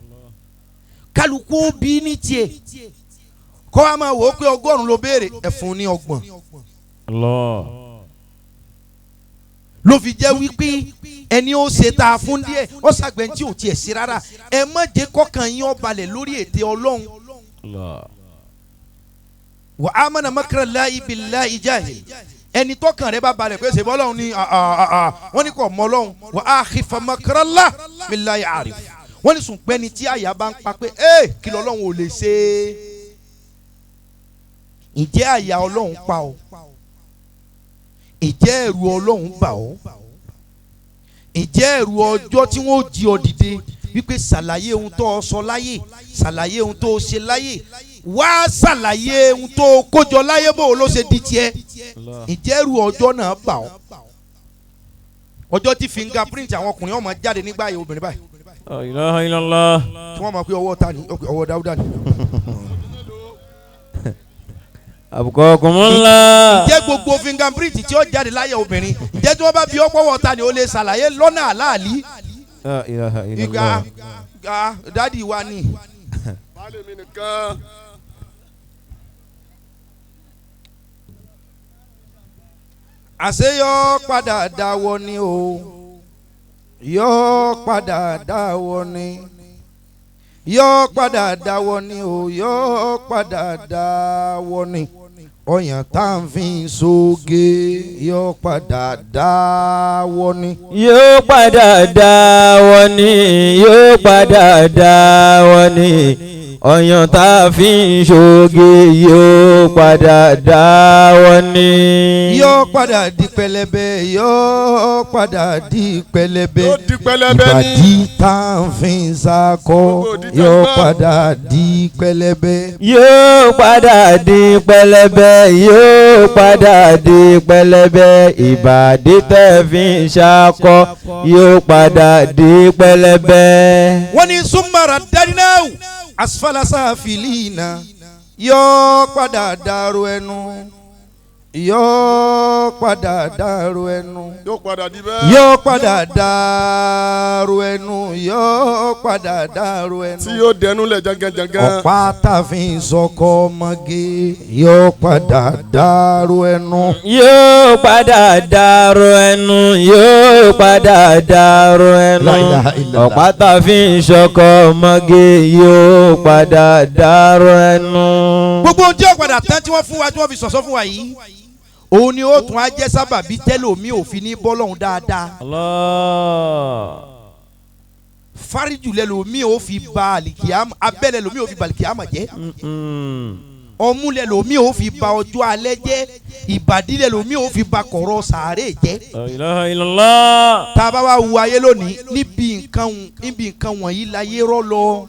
Kálukú bí ní tiẹ̀, kọ́ wa máa wò ó pé 100 ló béèrè, ẹ fún ní 30. Allah. Ló fi jẹ́ wípé ẹni ó ṣe tá a fún díẹ̀, ó ṣàgbẹ̀ tí ò tiẹ̀ sí rárá. Ẹ má jẹ́ kọ́kàn yín ó balẹ̀ lórí ète Ọlọ́run. Allah. Wa amana makra Allahi billahi jahil. Ẹni tọ́kàn rẹ bá balẹ̀ pé ṣe bọ́ Ọlọ́run ni wọ́n ní kò mọ Ọlọ́run. Wa akhifa makra Allahi billahi arif. Wọ́n ní sùn pẹ́ni tí àyà bá ń pa pé ẹ kí lọ́lọ́run ò lè ṣe é. Ǹjẹ́ àyà Ọlọ́run pa ọ́? Ǹjẹ́ ẹ̀rù Ọlọ́run bà ọ́? Ǹjẹ́ ẹ̀rù ọjọ́ tí wọ́n ó jí ọ dìde wípé ṣàlàyé ohun tó o sọ láyé, ṣàlàyé ohun tó o ṣe láyé, wá ṣàlàyé ohun tó o kójọ láyé bó o ló ṣe di tiẹ̀. Ǹjẹ́ ẹ̀rù ọjọ́ náà bà ọ́? Ọjọ́ tí fingerprint àwọn ọkùnrin ọmọ jáde nígbà yìí obìnrin báyìí. La ilaha illallah. Tí wọ́n mọ̀ pé ọwọ́ ta ni, ọwọ́ Dáúdà ni. Abukakumullah. Ǹjẹ́ gbogbo fingerprint tí ó jáde láyé obìnrin, ǹjẹ́ tí wọ́n bá bí ọ̀pọ̀ wọ̀ ta ni ó lè ṣàlàyé lọ́nà àláàlí? La ilaha illallah. Ìgbà dádì wa ni. Àṣé yọ padà dáwọ́ ni o, yọ padà dáwọ́ ni, yọ padà dáwọ́ ni o, yọ padà dáwọ́ ni. Ọyàn tá à ń fi sóge yọ padà dáwọ́ ni. Yóò padà dáwọ́ ni, yóò padà dáwọ́ ni. Ọyàn tá a fi ń ṣoge yóò padà dáwọ́ ní. Yóò padà di pẹlẹbẹ, yóò padà di pẹlẹbẹ. Yóò di pẹlẹbẹ ní. Ìbàdí tá a fi ń sakọ yóò padà di pẹlẹbẹ. Yóò padà di pẹlẹbẹ, yóò padà di pẹlẹbẹ. Ìbàdí tẹ́ fi ń ṣakọ yóò padà di pẹlẹbẹ. Wọ́n ní súnmọ́ra dárínáwó asfalasa filina yóò padà dàrú ẹnu, yóò padà dàrú ẹnu, Yóò padà di bẹ́ẹ̀. yóò padà dàrú ẹnu, yóò padà dàrú ẹnu. Tí yóò dẹnu lẹ̀ jangan-jangan. Ọ̀pá tàfin sọkọ ọmọge yóò padà dàrú ẹnu. Yóò padà dàrú ẹnu, yóò padà dàrú ẹnu. La ilaha illallah. Ọ̀pá tá a fi ń ṣọkọ ọmọge yóò padà dàrú ẹnu. Gbogbo ohun tí ó padà tán tí wọ́n fún wa tí wọ́n fi sọ̀sọ́ fún wa yìí, òun ni ó tún á jẹ́ sábàbí tẹ́lòmí òfin ní bọ́lọ́hún dáadáa. Allah. Fáríjù lẹ́lòmí ò fi ba àlìkìyàmà, abẹ́ lẹ́lòmí ò fi ba àlìkìyàmà jẹ́. Ọmú lẹ́lòmí ò fi ba ọjọ́ alẹ́ jẹ́. Ìbàdí lẹ́lòmí ò fi ba kọ̀rọ̀ sàárè jẹ́. La ilaha illallah. Tá a bá wá wo ayé lónìí, níbi nǹkan wọ̀nyí láyé rọ́ lọ.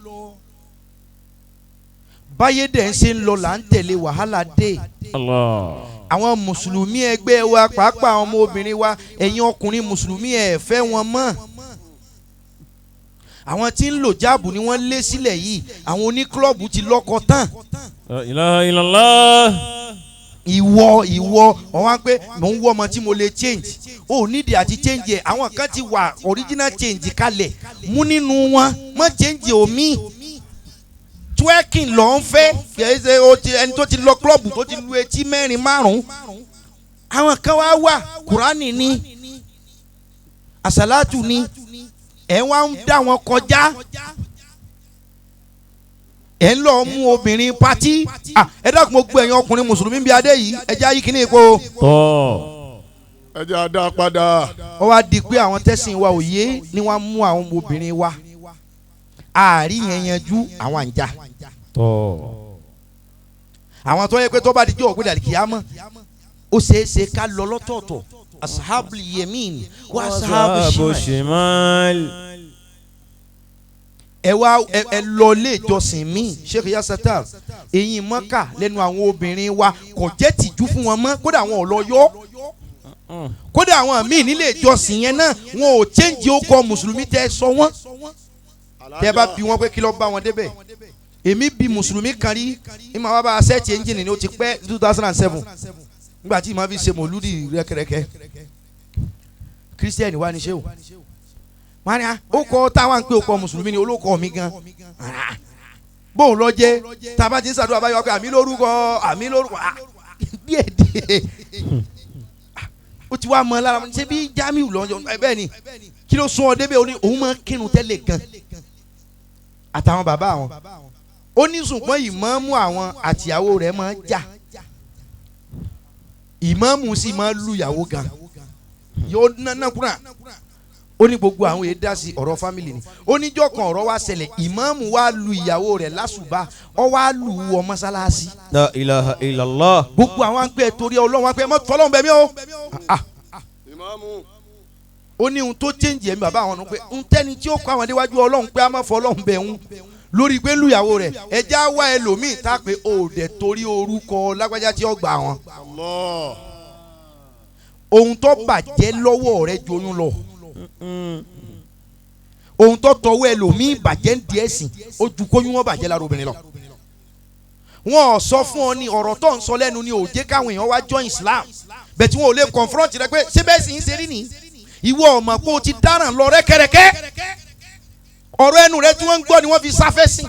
Báyé dẹ̀ ń ṣe ń lọ là ń tẹ̀lé wàhálà dé. Allah. Àwọn mùsùlùmí ẹgbẹ́ wa, pàápàá àwọn ọmọbìnrin wa, ẹ̀yin ọkùnrin mùsùlùmí ẹ̀ fẹ́ wọn mọ́. Àwọn tí ń lò jáàbù ni wọ́n lé sílẹ̀ yìí, àwọn oníklọ́ọ̀bù ti lọ́kọ tán. La ilaha illallah. Ìwọ ọ̀wá pé mò ń wọ́ ọmọ tí mo lè change, ó nídìí àti change ẹ̀. Àwọn kan ti wà original change kalẹ̀, mú nínú wọn, mọ́ change omi. Twerking ló ń fẹ́, kìí ṣe ẹni tó ti lọ klọ́ọ̀bù tó ti lu etí mẹ́rin márùn-ún. Àwọn kan wá wà, Kùránì ni, àsálàtù ni, ẹ̀ wá ń dá wọn kọjá. Ẹ̀ ń lọ mú obìnrin pátí. Ẹ dákun, mo gbọ́ ẹ̀yin ọkùnrin mùsùlùmí bíi adé yìí, ẹ jẹ́ ayé kìíní ipò. Tọ́. Ẹ jẹ́ àdá padà. Ó wá di pé àwọn tẹ́sìn wa ò yé ni wọ́n mú àwọn obìnrin wa. Àárí yẹn yanjú àwọn àǹjà. Tọ́. Àwọn tó yẹ pé tó bá di jọ́ ògbé dàlí kìámọ́, ó ṣeé ṣe ká lọ lọ́tọ̀ọ̀tọ̀. Asahabu yemin wa asahabu shimal. Ẹ wá ẹ lọ ilé ìjọsìn mi, Sheikh Yasatar, eyín mọ́kà lẹ́nu àwọn obìnrin wa kò jẹ́ tìjú fún wọn mọ́, kódà àwọn ò lọ yọ. Kódà àwọn míì nílé ìjọsìn yẹn náà wọn ò chẹ́ǹjì ó kọ mùsùlùmí tẹ́ sọ wọ́n. Tẹ́ bá bi wọ́n pé kí ló bá wọn débẹ̀. Èmi bi mùsùlùmí kan rí, ìmọ̀ wá bá a sẹ́ẹ̀tì ẹ́ńjìnì ni ó ti pẹ́ 2007 nígbà tí ìmọ̀ fi ṣe mòlúdì rẹ́kẹrẹ́kẹ́. Kírísítẹ́nì wa ni ṣé o. Wọ́n á ní ó kọ́ táwọn ń pè ó kọ́ mùsùlùmí ni olókọ́ mi gan. Bóun lọ jẹ́ tá a bá ti ń ṣàdúrà báyọ̀ pé àmì lórúkọ àmì lórúkọ díẹ̀ díẹ̀. Ó ti wá mọ lára ṣé bí Jamiu lọ́jọ́ bẹ́ẹ̀ ni kí ló sún ọ débẹ̀ ó ní òun máa kírun tẹ́lẹ̀ gan. Àtàwọn bàbá àwọn ó ní ṣùgbọ́n ìmáàmù àwọn àtìyàwó rẹ̀ máa jà. Ìmáàmù sì máa lu ìyàwó gan. Yóò nánà kúrà. Ó ní gbogbo àwọn èyí dá sí ọ̀rọ̀ fámìlì ni. Ó ní jọ́ kan ọ̀rọ̀ wá ṣẹlẹ̀, ìmáàmù wá lu ìyàwó rẹ̀ lásùbà, ó wá lù ú wọ mọ́sálásí. La ilaha illallah. Gbogbo àwọn àgbẹ̀ torí Ọlọ́run wá pé ẹ má fọlọ́run bẹ̀ mí o. Ó ní ohun tó chẹ́ǹjì ẹ̀mí bàbá àwọn ọ̀nà pé ń tẹ́ni tí ó kọ́ àwọn déwájú Ọlọ́run pé a má fọlọ́run bẹ̀ ń lórí pé lùyàwó rẹ̀ ẹja wá ẹlòmíì tá pé o dẹ̀ torí orúkọ lágbájá tí ó gbà wọn. Ohun tó bàjẹ́ lọ́wọ́ rẹ̀ ju oyún lọ. Ohun tó tọwọ́ ẹlòmíì bàjẹ́ ń di ẹ̀sìn ó ju kóyún wọn bàjẹ́ lára obìnrin lọ. Wọn ò sọ fún ọ ní ọ̀rọ̀ tó ń sọ lẹ́nu ni ò jẹ́ káwọn èèyàn wá join Islam bẹ́ẹ̀ tí wọn ò lè confront rẹ pé ṣé bẹ́ẹ̀ sì ń ṣe rí ni ìwọ ọmọ pé o ti dáràn lọ rẹ́kẹrẹ́kẹ́. Ọ̀rọ̀ ẹnu rẹ tí wọ́n ń gbọ́ ni wọ́n fi sáfẹ́ sí.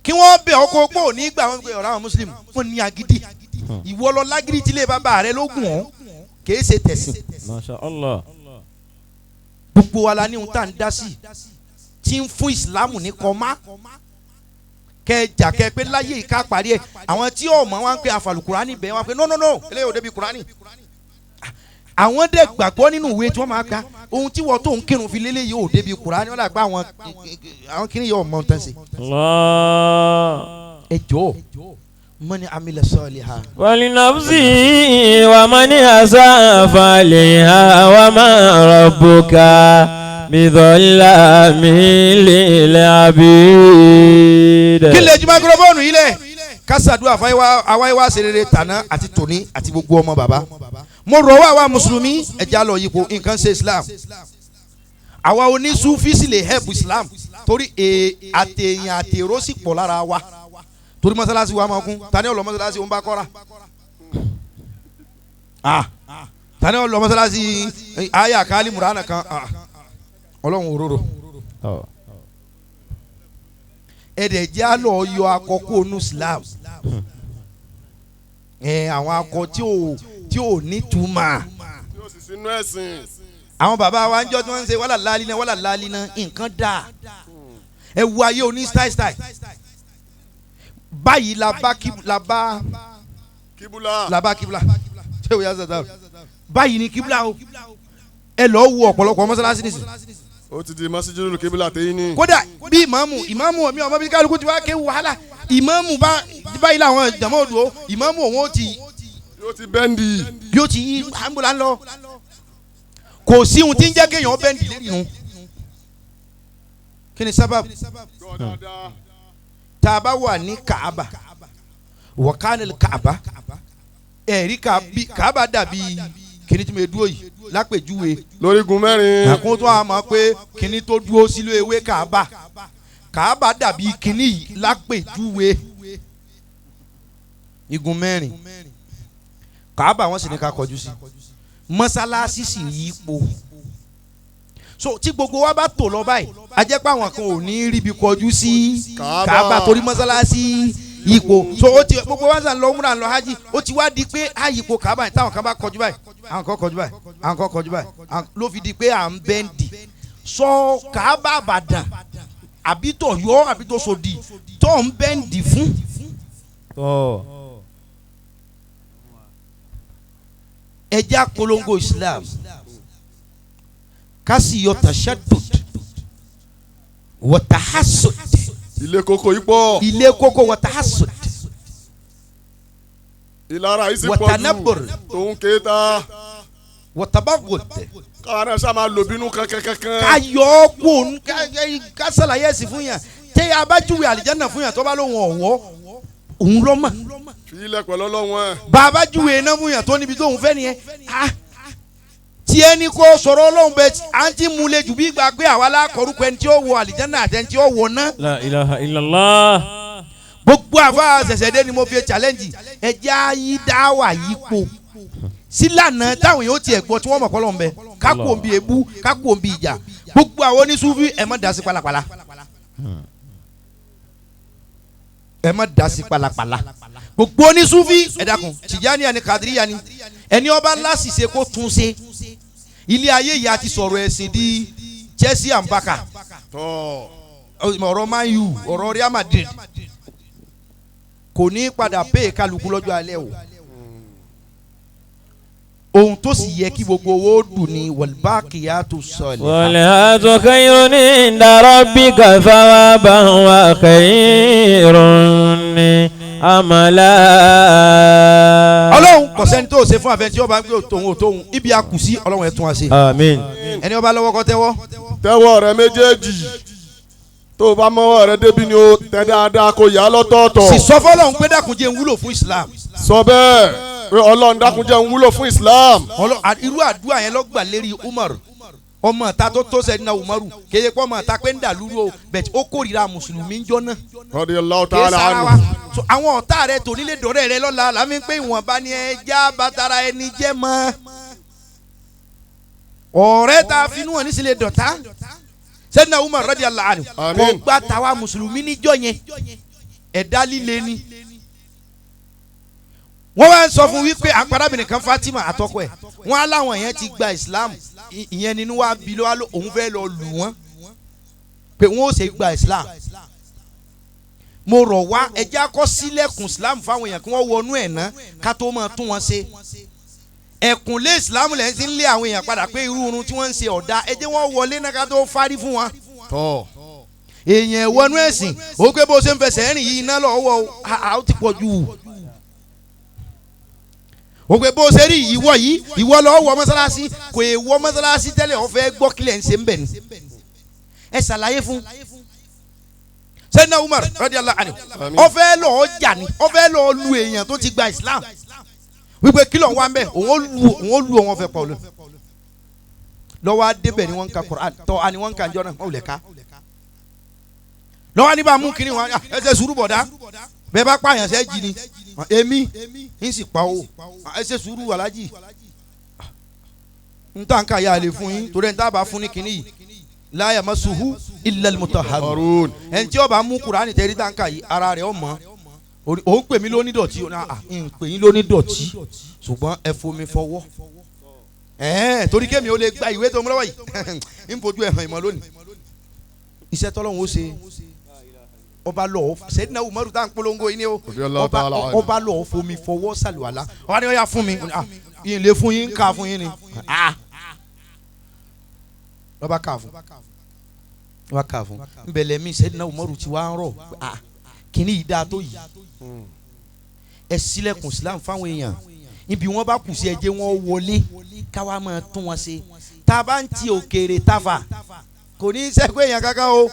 Kí wọ́n bẹ̀ ọkọ̀ pọ̀ ní ìgbà wọn pé ọ̀rọ̀ àwọn Muslim wọ́n ní agídí. Ìwọ lọ lágídí tí ilé bàbá rẹ ló gùn ọ́ kìí ṣe tẹ̀sìn. Masha Allah. Gbogbo wa la ní ohun tá à ń dá sí tí ń fún Ìsìlámù ní kọ́má. Kẹ jà kẹ pé láyé ìka parí ẹ̀. Àwọn tí ò mọ̀ wọn pé àfàlù Kùránì bẹ́ẹ̀ wọn pé no no no eléyìí ò débi Kùránì. Àwọn dẹ̀ gbàgbọ́ nínú ìwé tí wọ́n máa ka Ohun tí wọ́n tó ń kírun fi lélẹ̀ yìí ò débi Kùránì wọ́n dàgbà àwọn kiri yóò mọ̀ tán sí. Ẹ jọ̀ọ́ mọ́ni amila saliha. Walinafsi wa mani asafa aleha wa ma rabbuka bidhallamin lil abid. Kí lè ju máikrófóònù yìí lẹ̀ kásádùá àwa ìwà ṣerere tàná àti tòní àti gbogbo ọmọ bàbá. Mo rọ̀ wá àwa mùsùlùmí ẹja lọ yípo nǹkan ṣe Islam. Àwa onísúfí sì lè help Islam torí àtẹ̀yìn àtẹ̀rọ sì pọ̀ lára wa. Torí mọ́sálásí wa máa kún tani ọ̀lọ́ mọ́sálásí òun bá kọ́ra tani ọ̀lọ́ mọ́sálásí àyà kálí mùránà kan ọlọ́run òróró ẹ̀dẹ̀ jẹ́ àlọ́ yọ akọ kó nu Islam àwọn akọ tí ò ní túmọ̀ àwọn bàbá wa ń jọ́ tí wọ́n ń ṣe wàhálà láàlí náà wàhálà láàlí náà nǹkan dà ẹ wo ayé oní style style báyìí la bá kíbla ṣé o yà sọ̀tà báyìí ni kíbla o ẹ lọ wo ọ̀pọ̀lọpọ̀ mọ́sálásí nìsín. Ó ti di masjidu kíbla tẹ́yìn ní. Kódà bí ìmáàmù mi ọmọ bí kálukú ti wá ké wàhálà ìmáàmù báyìí làwọn jàmọ́ òdò ìmáàmù òun ó ti. Yóò ti bẹ́ndì. Yóò ti yí àǹbùlà ńlọ. Kò sí ohun tí ń jẹ́ kéèyàn bẹ́ndì lẹ́nu. Kí ni sábàbù? Tá a bá wà ní Kaaba wọ̀kánil Kaaba ẹ̀rí Kaaba dàbí kíní tí mo dúró yìí lápèjúwe lórígun mẹ́rin. Àkótó a mọ̀ pé kíní tó dúró sílé ewé Kaaba Kaaba dàbí kíní yìí lápèjúwe igun mẹ́rin Kaaba wọ́n sì ní ká kọjú sí mọ́sálásí sì yípo. So tí gbogbo wa bá tò lọ báyìí a jẹ́ pé àwọn kan ò ní ríbi kọjú sí Kaaba torí mọ́sálásí yípo. So ó ti gbogbo wa sàn lọ múra lọ hajj ó ti wá di pé a yípo Kaaba yìí táwọn kan bá kọjú báyìí àwọn kan kọjú báyìí àwọn kan kọjú báyìí ló fi di pé à ń bẹ́ǹdì sọ Kaaba Ìbàdàn àbí tó yọ àbí tó sòdì tó ń bẹ́ǹdì fún. Ẹ jẹ́ àpolongo Islam kasi yọ tashaddud wa tahassud. Ilé koko yìí pọ̀. Ilé koko wa tahassud. Ìlara yìí sì pọ̀ jù. Wa tanabbur. Tòun kéta. Wa tabaghud. Káwa náà sá máa lò bínú kankankankan. Ká yọ ọ́ kó ká sàlàyé ẹ̀sìn fún yàn tẹ́ a bá júwe àlìjáná fún yàn tó bá lóun ọ̀wọ́ òun ló mọ̀. Fi ilẹ̀ pẹ̀lú Ọlọ́run ẹ̀. Bàbá júwe iná fún yàn tó níbi tóun fẹ́ nìyẹn. Tí ẹni kó sọ̀rọ̀ Ọlọ́run bẹ à ń ti múlẹ̀ jù bí gbà pé àwa lákọ̀ọ́rùkọ ẹni tí ó wọ àlìjáná àti ẹni tí ó wọ ná. La ilaha illallah. Gbogbo àfa ṣẹ̀ṣẹ̀ dé ni mo fi challenge ẹjẹ́ ayé dáwà yípo sílànà táwọn yóò tiẹ̀ gbọ́ tí wọ́n mọ̀ kọ́lọ́ ń bẹ kákò ń bi ebú kákò ń bi ìjà gbogbo àwọn oníṣúfì ẹ̀ má dá sí palapala ẹ̀ má dá sí palapala gbogbo oníṣúfì ẹ̀ dákun Tìjàníyà ni Kàdíríyà ni ẹni ọba láṣìṣe kó tún ṣe ilé ayé yìí a ti sọ̀rọ̀ ẹ̀sìn di Chelsea and Barca ọ̀rọ̀ Man U ọ̀rọ̀ Real Madrid kò ní padà pé kálukú lọ́jọ́ alẹ́ o ohun tó sì yẹ kí gbogbo owó dùn ní wal-baqiyatu s-salihatu. Wal-hatu khayrun inda rabbika thawaban wa khayrun amala. Ọlọ́run kò sẹ́ni tó ṣe fún àfẹn tí ó bá ń gbé tòun òtóhun ibi a kù sí Ọlọ́run ẹ̀ tún wa ṣe. Àmín. Ẹni ó bá lọ́wọ́ kó tẹ́wọ́. Tẹ́wọ́ rẹ méjèèjì tó o bá mọ́wọ́ rẹ débi ni o tẹ dáadáa kó yà á lọ́tọ̀ọ̀tọ̀. Sì sọ fọlọ́run pé dákun jẹ́ n wúlò fún Islam. Sọ bẹ́ẹ̀ pé Ọlọ́run dákun jẹ́ n wúlò fún Islam. Irú àdúrà yẹn ló gbà lérí Umar ọmọ ta tó tó sẹ́ni náà Umaru kéye pé ọmọ ta pé ń dà lúrú o bẹ̀t ó kórìíra mùsùlùmí ń jọ náà. Radiyallahu ta'ala anhu. So àwọn ọ̀tá rẹ tò nílé dọ̀rẹ́ rẹ lọ́la làmí pé ìwọ̀nba ni ẹja bàtàrà ẹni jẹ́ mọ́. Ọ̀rẹ́ ta finú hàn nísìlẹ̀ dọ̀tá sẹ́ni náà Umar radiyallahu anhu kò gba tàwa mùsùlùmí níjọ́ yẹn ẹ̀dá líle ni. Wọ́n wá ń sọ fún wípé àpàdàbìnrin kan Fatima àtọkọ ẹ̀ wọ́n á láwọn yẹn ti gba Islam ìyẹn nínú wa bí lọ́wọ́ òun fẹ́ lọ lù wọ́n pé wọ́n ó ṣe gba Islam. Mo rọ̀ wá ẹjẹ́ akọ́ sílẹ̀kùn Islam fáwọn èèyàn kí wọ́n wọnú ẹ̀ ná ká tó máa tún wọn ṣe. Ẹ̀kúnlé ìsìlámù lẹ́yìn tí ń lé àwọn èèyàn padà pé irú irun tí wọ́n ń ṣe ọ̀dà ẹ jẹ́ wọ́n wọlé náà ká tó fárí fún wọn. Èèyàn ẹ̀wọ̀nú ẹ̀sìn ó pé bó ṣe ń fẹsẹ̀ rìn yìí iná lọ́wọ́ ó ti pọ̀ jù. Ó pé bó ṣe rí ìwọ yìí ìwọ lọ́wọ́ wọ mọ́sálásí kò è wọ mọ́sálásí tẹ́lẹ̀ ó fẹ́ gbọ́ kílẹ̀ ń ṣe ń bẹ̀ ni. Ẹ ṣàlàyé fún Sayyidina Umar radiyallahu anhu ó fẹ́ lọ́ọ́ jà ní ó fẹ́ lọ́ọ́ lu èèyàn tó ti gba Islam wípé kílọ̀ wá ń bẹ̀ òun ó lu òun fẹ́ pọ̀ lọ. Lọ́wọ́ adébẹ̀ ni wọ́n ń ka Qur'an tọ́ a ni wọ́n ń ka njọ́ náà wọ́n ò lè ka. Lọ́wọ́ níbà mú kiri wọn ẹ ṣe sùúrù bọ̀dá bẹ́ẹ̀ bá pààyàn ṣe jí ni èmi ń sì pa owó ẹ ṣe sùúrù alájì ń tà ń kà yà lè fún yín torí ẹ̀ ń tábà fún ní kinní yìí la yamassuhu illa al-mutahharun ẹni tí ó bá mú Kùránì tẹ́rí tá ń kà yìí ara rẹ̀ ó mọ́ òun pè mí lóní dọ̀tí ń pè yín lóní dọ̀tí ṣùgbọ́n ẹ fomi fọwọ́ torí kémi ó lè gba ìwé tó mú lọ́wọ́ yìí ń fojú ẹ̀ hàn ìmọ̀ lónìí iṣẹ́ tọ́lọ́hún ó ṣe ọba lọ Sayyidina Umaru tá n polongo yìí ni o ọba lọ fomi fọwọ́ sàlùwàlà ọba ni ó yà fún mi yìí lè fún yín ká fún yín ni lọ́ba ká fún lọ́ba ká fún nbẹ̀lẹ̀ mi Sayyidina Umaru ti wá ń rọ̀ kíní yìí dáa tó yìí ẹ ṣílẹ̀kùn Islam fáwọn èèyàn ibi wọn bá kù sí ẹ jẹ́ wọn wọlé káwa máa tún wọn ṣe tá a bá ń ti òkèèrè táfà kò ní í sẹ́kọ̀ èèyàn kankan o.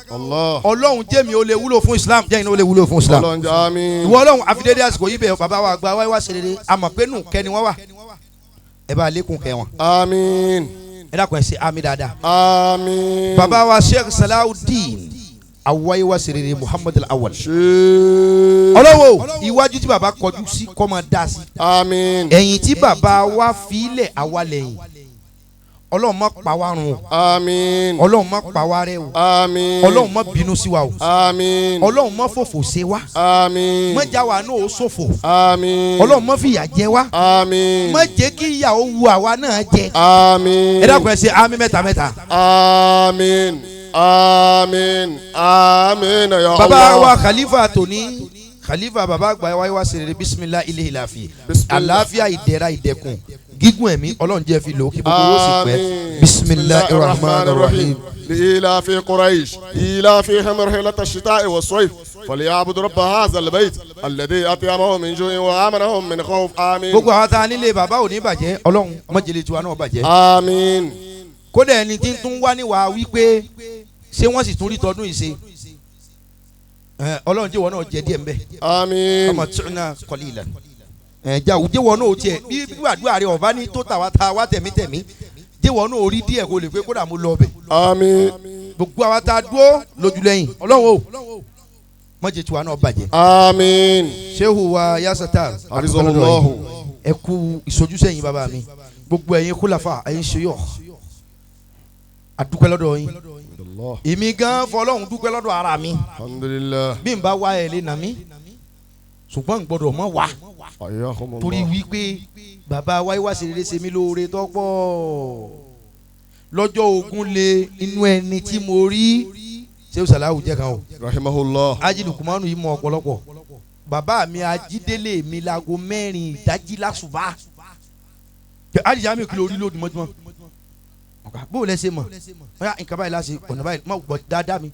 Ọlọ́run jẹ́ mi ó lè wúlò fún Islam jẹ́ iná ó lè wúlò fún Islam. Ìwọ Ọlọ́run àfidédé àsìkò yìí bẹ̀ bàbá wa gba wáyé wá ṣe rere àmọ́ pé nù kẹ́ni wọ́n wà. Ẹ bá lékun kẹ́ wọn. Àmín. Ẹ dákun ẹ ṣe àmín dáadáa. Àmín. Bàbá wa Sheikh Salawudeen awáyé wá ṣe rere Muhammad al-Awwal. Ọlọ́wọ́ iwájú tí bàbá kọjú sí kó máa dá sí. Àmín. Ẹ̀yìn tí bàbá wa fi lẹ̀ àwa lẹ́yìn. Ọlọ́run má pa wá run o. Àmín. Ọlọ́run má pa wá rẹ́ o. Àmín. Ọlọ́run má bínú sí wa o. Àmín. Ọlọ́run má fòfò ṣe wá. Àmín. Má já wa náà ó ṣòfò. Àmín. Ọlọ́run má fìyà jẹ wá. Àmín. Má jẹ́ kí ìyà ó wu àwa náà jẹ. Àmín. Ẹ dákun ẹ ṣe àmín mẹ́ta mẹ́ta. Àmín. Àmín. Àmín ya Allah. Bàbá wa Khalifa tòní Khalifa bàbá àgbà wa wá ṣe rere bisimilah ilé ìlàfíà àlàáfíà ìdẹ̀ra ìdẹ̀kùn gígùn ẹ̀mí Ọlọ́run jẹ́ fi lò ó kí gbogbo owó sì pẹ́ bisimilahi rahman rahim. لإيلاف قريش إيلافهم رحلة الشتاء والصيف فليعبدوا رب هذا البيت الذي أطعمهم من جوع وآمنهم من خوف آمين. Gbogbo àwọn tá a nílé bàbá ò ní bàjẹ́ Ọlọ́run mọ́jèlé tiwa náà bàjẹ́. Àmín. Kódà ẹni tí ń tún wá níwàá wípé ṣé wọ́n sì tún rí tọdún yìí ṣe Ọlọ́run jẹ́ wọn náà jẹ díẹ̀ ńbẹ. Àmín. Ọmọ tí wọn kọ́lé ìlànà ẹja òjé wọn náà tiẹ̀ bí gbàdúrà rẹ ọba ní tó tàwa ta wá tẹ̀mítẹ̀mí jẹ́ wọn náà orí díẹ̀ kó lè pé kódà mo lọ ọbẹ̀. Àmín. Gbogbo àwa tá a dúró lójúlẹ́yìn Ọlọ́run o mọ̀jẹ̀ tiwa náà bàjẹ́. Àmín. Sehu wa yasata Hafizahullahu. ẹ kú ìsojúsẹ́yìn bàbá mi gbogbo ẹ̀yin kúlàfà ẹ̀yin ṣeyọ̀ àdúpẹ́ lọ́dọ̀ yín èmi gan fọlọ́hún dúpẹ́ lọ́dọ̀ ara mi. Alhamdulillah. Bí n bá wá ẹ̀ lé nà mí ṣùgbọ́n n gbọ́dọ̀ mọ̀ wá torí wípé bàbá wáyé wá ṣe rere ṣe mí lóore tọ́pọ̀ lọ́jọ́ ogun lé inú ẹni tí mo rí Sehu Salahu jẹ́ kan o. Rahimahullah. Aji Lukumanu yìí mọ ọ̀pọ̀lọpọ̀ bàbá mi ajídélé mi láago 4 ìdájí lásùbà alìyá mi kìlọ̀ orí lódì mọ́júmọ́ bó o lẹ ṣe mọ̀ ọ̀yà nǹkan báyìí láṣẹ ọ̀nà báyìí má gbọ́ dáadáa mi.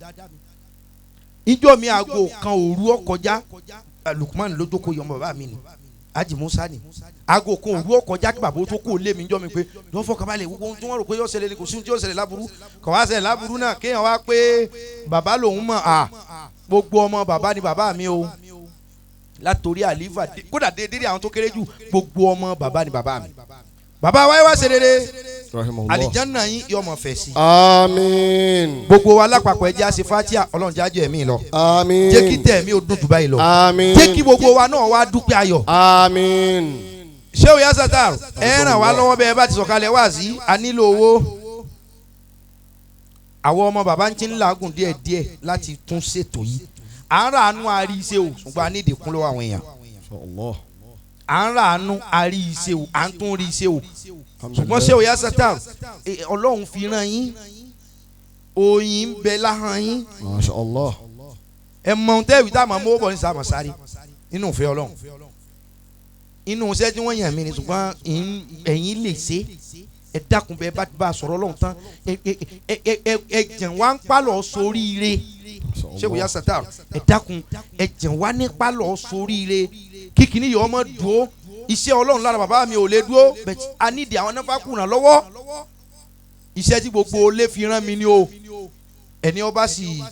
Ìjọ mi aago 1 òru ọkọjá Lukumanu ló jókòó yọmọ bàbá mi ni Aji Musa ni aago 1 òru ọkọjá kí bàbá tó kó lé mi jọ mi pé lọ́ fọkàn balẹ̀ gbogbo ohun tí wọ́n rò pé yóò ṣẹlẹ̀ ni kò sí ohun tí yóò ṣẹlẹ̀ láburú kò wá ṣẹlẹ̀ láburú náà kéèyàn wá pé bàbá lòun mọ̀ à gbogbo ọmọ bàbá ni bàbá mi o látòrí àlífà kódà déédéé àwọn tó kéré jù gbogbo ọmọ bàbá ni bàbá mi bàbá wáyé wá ṣe rere àlìjánná yín yóò mọ̀ fẹ̀ sí. Àmín. Gbogbo wa lápapọ̀ ẹ jẹ́ á ṣe fatia Ọlọ́run jẹ́ àjọ ẹ̀mí lọ. Àmín. Jẹ́ kí tẹ̀mí ó dùn jù báyìí lọ. Àmín. Jẹ́ kí gbogbo wa náà wá dúpẹ́ ayọ̀. Àmín. Ṣé o yá sátà ẹ ràn wá lọ́wọ́ bẹ́ẹ̀ bá ti sọ̀kalẹ̀ wá sí a nílò owó. Àwọn ọmọ bàbá ń ti ń làágùn díẹ̀ díẹ̀ láti tún ṣètò yìí. À ń ràánú àrí iṣẹ́ o ṣùgbọ́n a ní ìdìkún lọ́wọ́ àwọn èèyàn. À ń ràánú àrí iṣẹ́ o à ń tún rí iṣẹ́ o ṣùgbọ́n ṣé o yá sátà Ọlọ́run fi ràn yín oyin ń bẹ láhàn yín. Masha Allah. Ẹ mọ ohun tẹ́wì tá a máa mú bọ̀ ní sàmà sáré nínú ìfẹ́ Ọlọ́run. Inú iṣẹ́ tí wọ́n yàn mí ni ṣùgbọ́n ẹ̀yin lè ṣe ẹ dákun bẹ́ẹ̀ bá bá a sọ̀rọ̀ lọ́hùn tán ẹ jẹ̀ wá ń pálọ̀ sóríire ṣé kò yá sàtà ẹ dákun ẹ jẹ̀ wá ní pálọ̀ sóríire kíkiní yìí ọmọ dúró iṣẹ́ ọlọ́run lára bàbá mi ò lè dúró but a nídìí àwọn náà fákùnà lọ́wọ́ iṣẹ́ tí gbogbo olè fi rán mi ni o ẹni ọba sì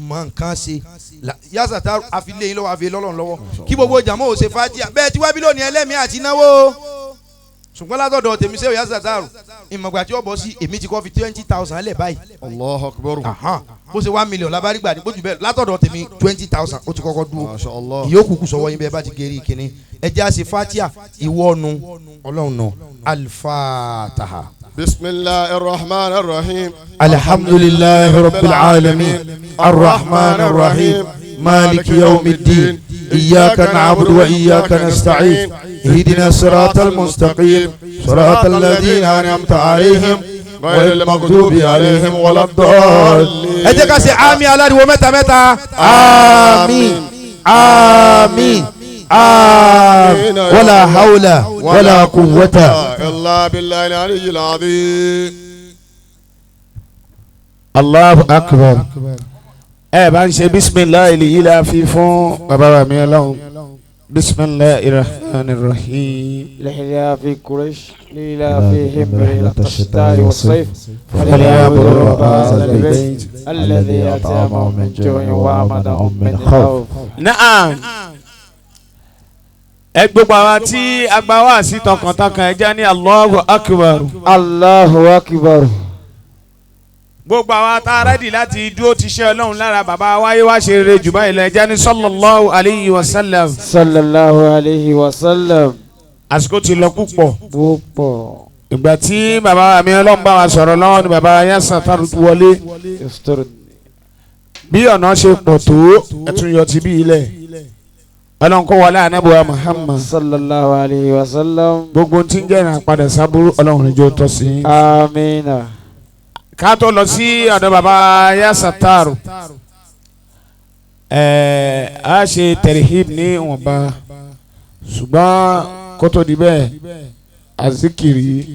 mọ nǹkan ṣe yá sàtà àfilẹ́ yín lọ́wọ́ àfilẹ́ lọ́lọ́run lọ́wọ́ kí gbogbo jàmọ́ ò ṣe fàájì bẹ́ẹ̀ tí wá bí lónìí ẹlẹ́mìí àti náwó ṣùgbọ́n látọ̀dọ̀ tèmi ṣé òyà sàtàrù ìmọ̀gbà tí ó bọ̀ sí èmi ti kọ́ fi 20,000 lẹ̀ báyìí. Allahu Akbar. Bó ṣe 1 million labarígbà ní bójú bẹ́ẹ̀ látọ̀dọ̀ tèmi 20,000 ó ti kọ́kọ́ dúró. Masha Allah. Ìyókù kù sọ́wọ́ yín bẹ́ẹ̀ bá ti geri kínní. Ẹ jẹ́ àṣẹ fatia ìwọ́nu ọlọ́run nù alifataha. Bismillahir Rahmanir Rahim. Alhamdulillahi Rabbil alamin arrahmanir rahim maliki yawmiddin iyyaka na'budu wa iyyaka nasta'in. اهدنا الصراط المستقيم صراط الذين أنعمت عليهم غير المغضوب عليهم ولا الضالين. Ẹ jẹ́ ká ṣe àmín aláriwo mẹ́ta mẹ́ta. Àmín àmín àmín wala hawla wala quwwata illa billahi al-aliyyil azim. Allahu akbar. Ẹ bá ń ṣe bisimilahi yìí la fi fún bàbá wa mi Ọlọ́run. بسم الله الرحمن الرحيم. لإلاف قريش لإلافهم رحلة الشتاء والصيف فليعبدوا رب هذا البيت الذي أطعمهم من جوع وآمنهم من خوف. Naam. Ẹ gbogbo àwa tí agba wá sí tọkàntọkàn ẹ jẹ́ ní Allahu Akbar. Allahu Akbar. Gbogbo àwa tá a rẹ́dì láti dúró ti ṣe Ọlọ́run lára bàbá wáyé wá ṣe rere jù báyìí lọ ẹ jẹ́ ní sallallahu alayhi wa sallam. Sallallahu alayhi wa sallam. Àsìkò ti lọ púpọ̀. Púpọ̀. Ìgbà tí bàbá mi Ọlọ́run bá wa sọ̀rọ̀ lọ́wọ́ ni bàbá Yasa Tarutu wọlé. Bí ọ̀nà ṣe pọ̀ tó ẹ̀tún yọ ti bí ilẹ̀. Ọlọ́run kó wọlé ànábì Muhammad. Sallallahu alayhi wa sallam. Gbogbo tí ń jẹ́ ìrìn àpadà sábúrú Ọlọ́run níjó tọ́ sí. Amina. Ká tó lọ sí ọ̀dọ̀ bàbá Yasa Taru a ṣe tẹ̀rìhìb ní ìwọ̀nba ṣùgbọ́n kó tó di bẹ́ẹ̀ azikiri.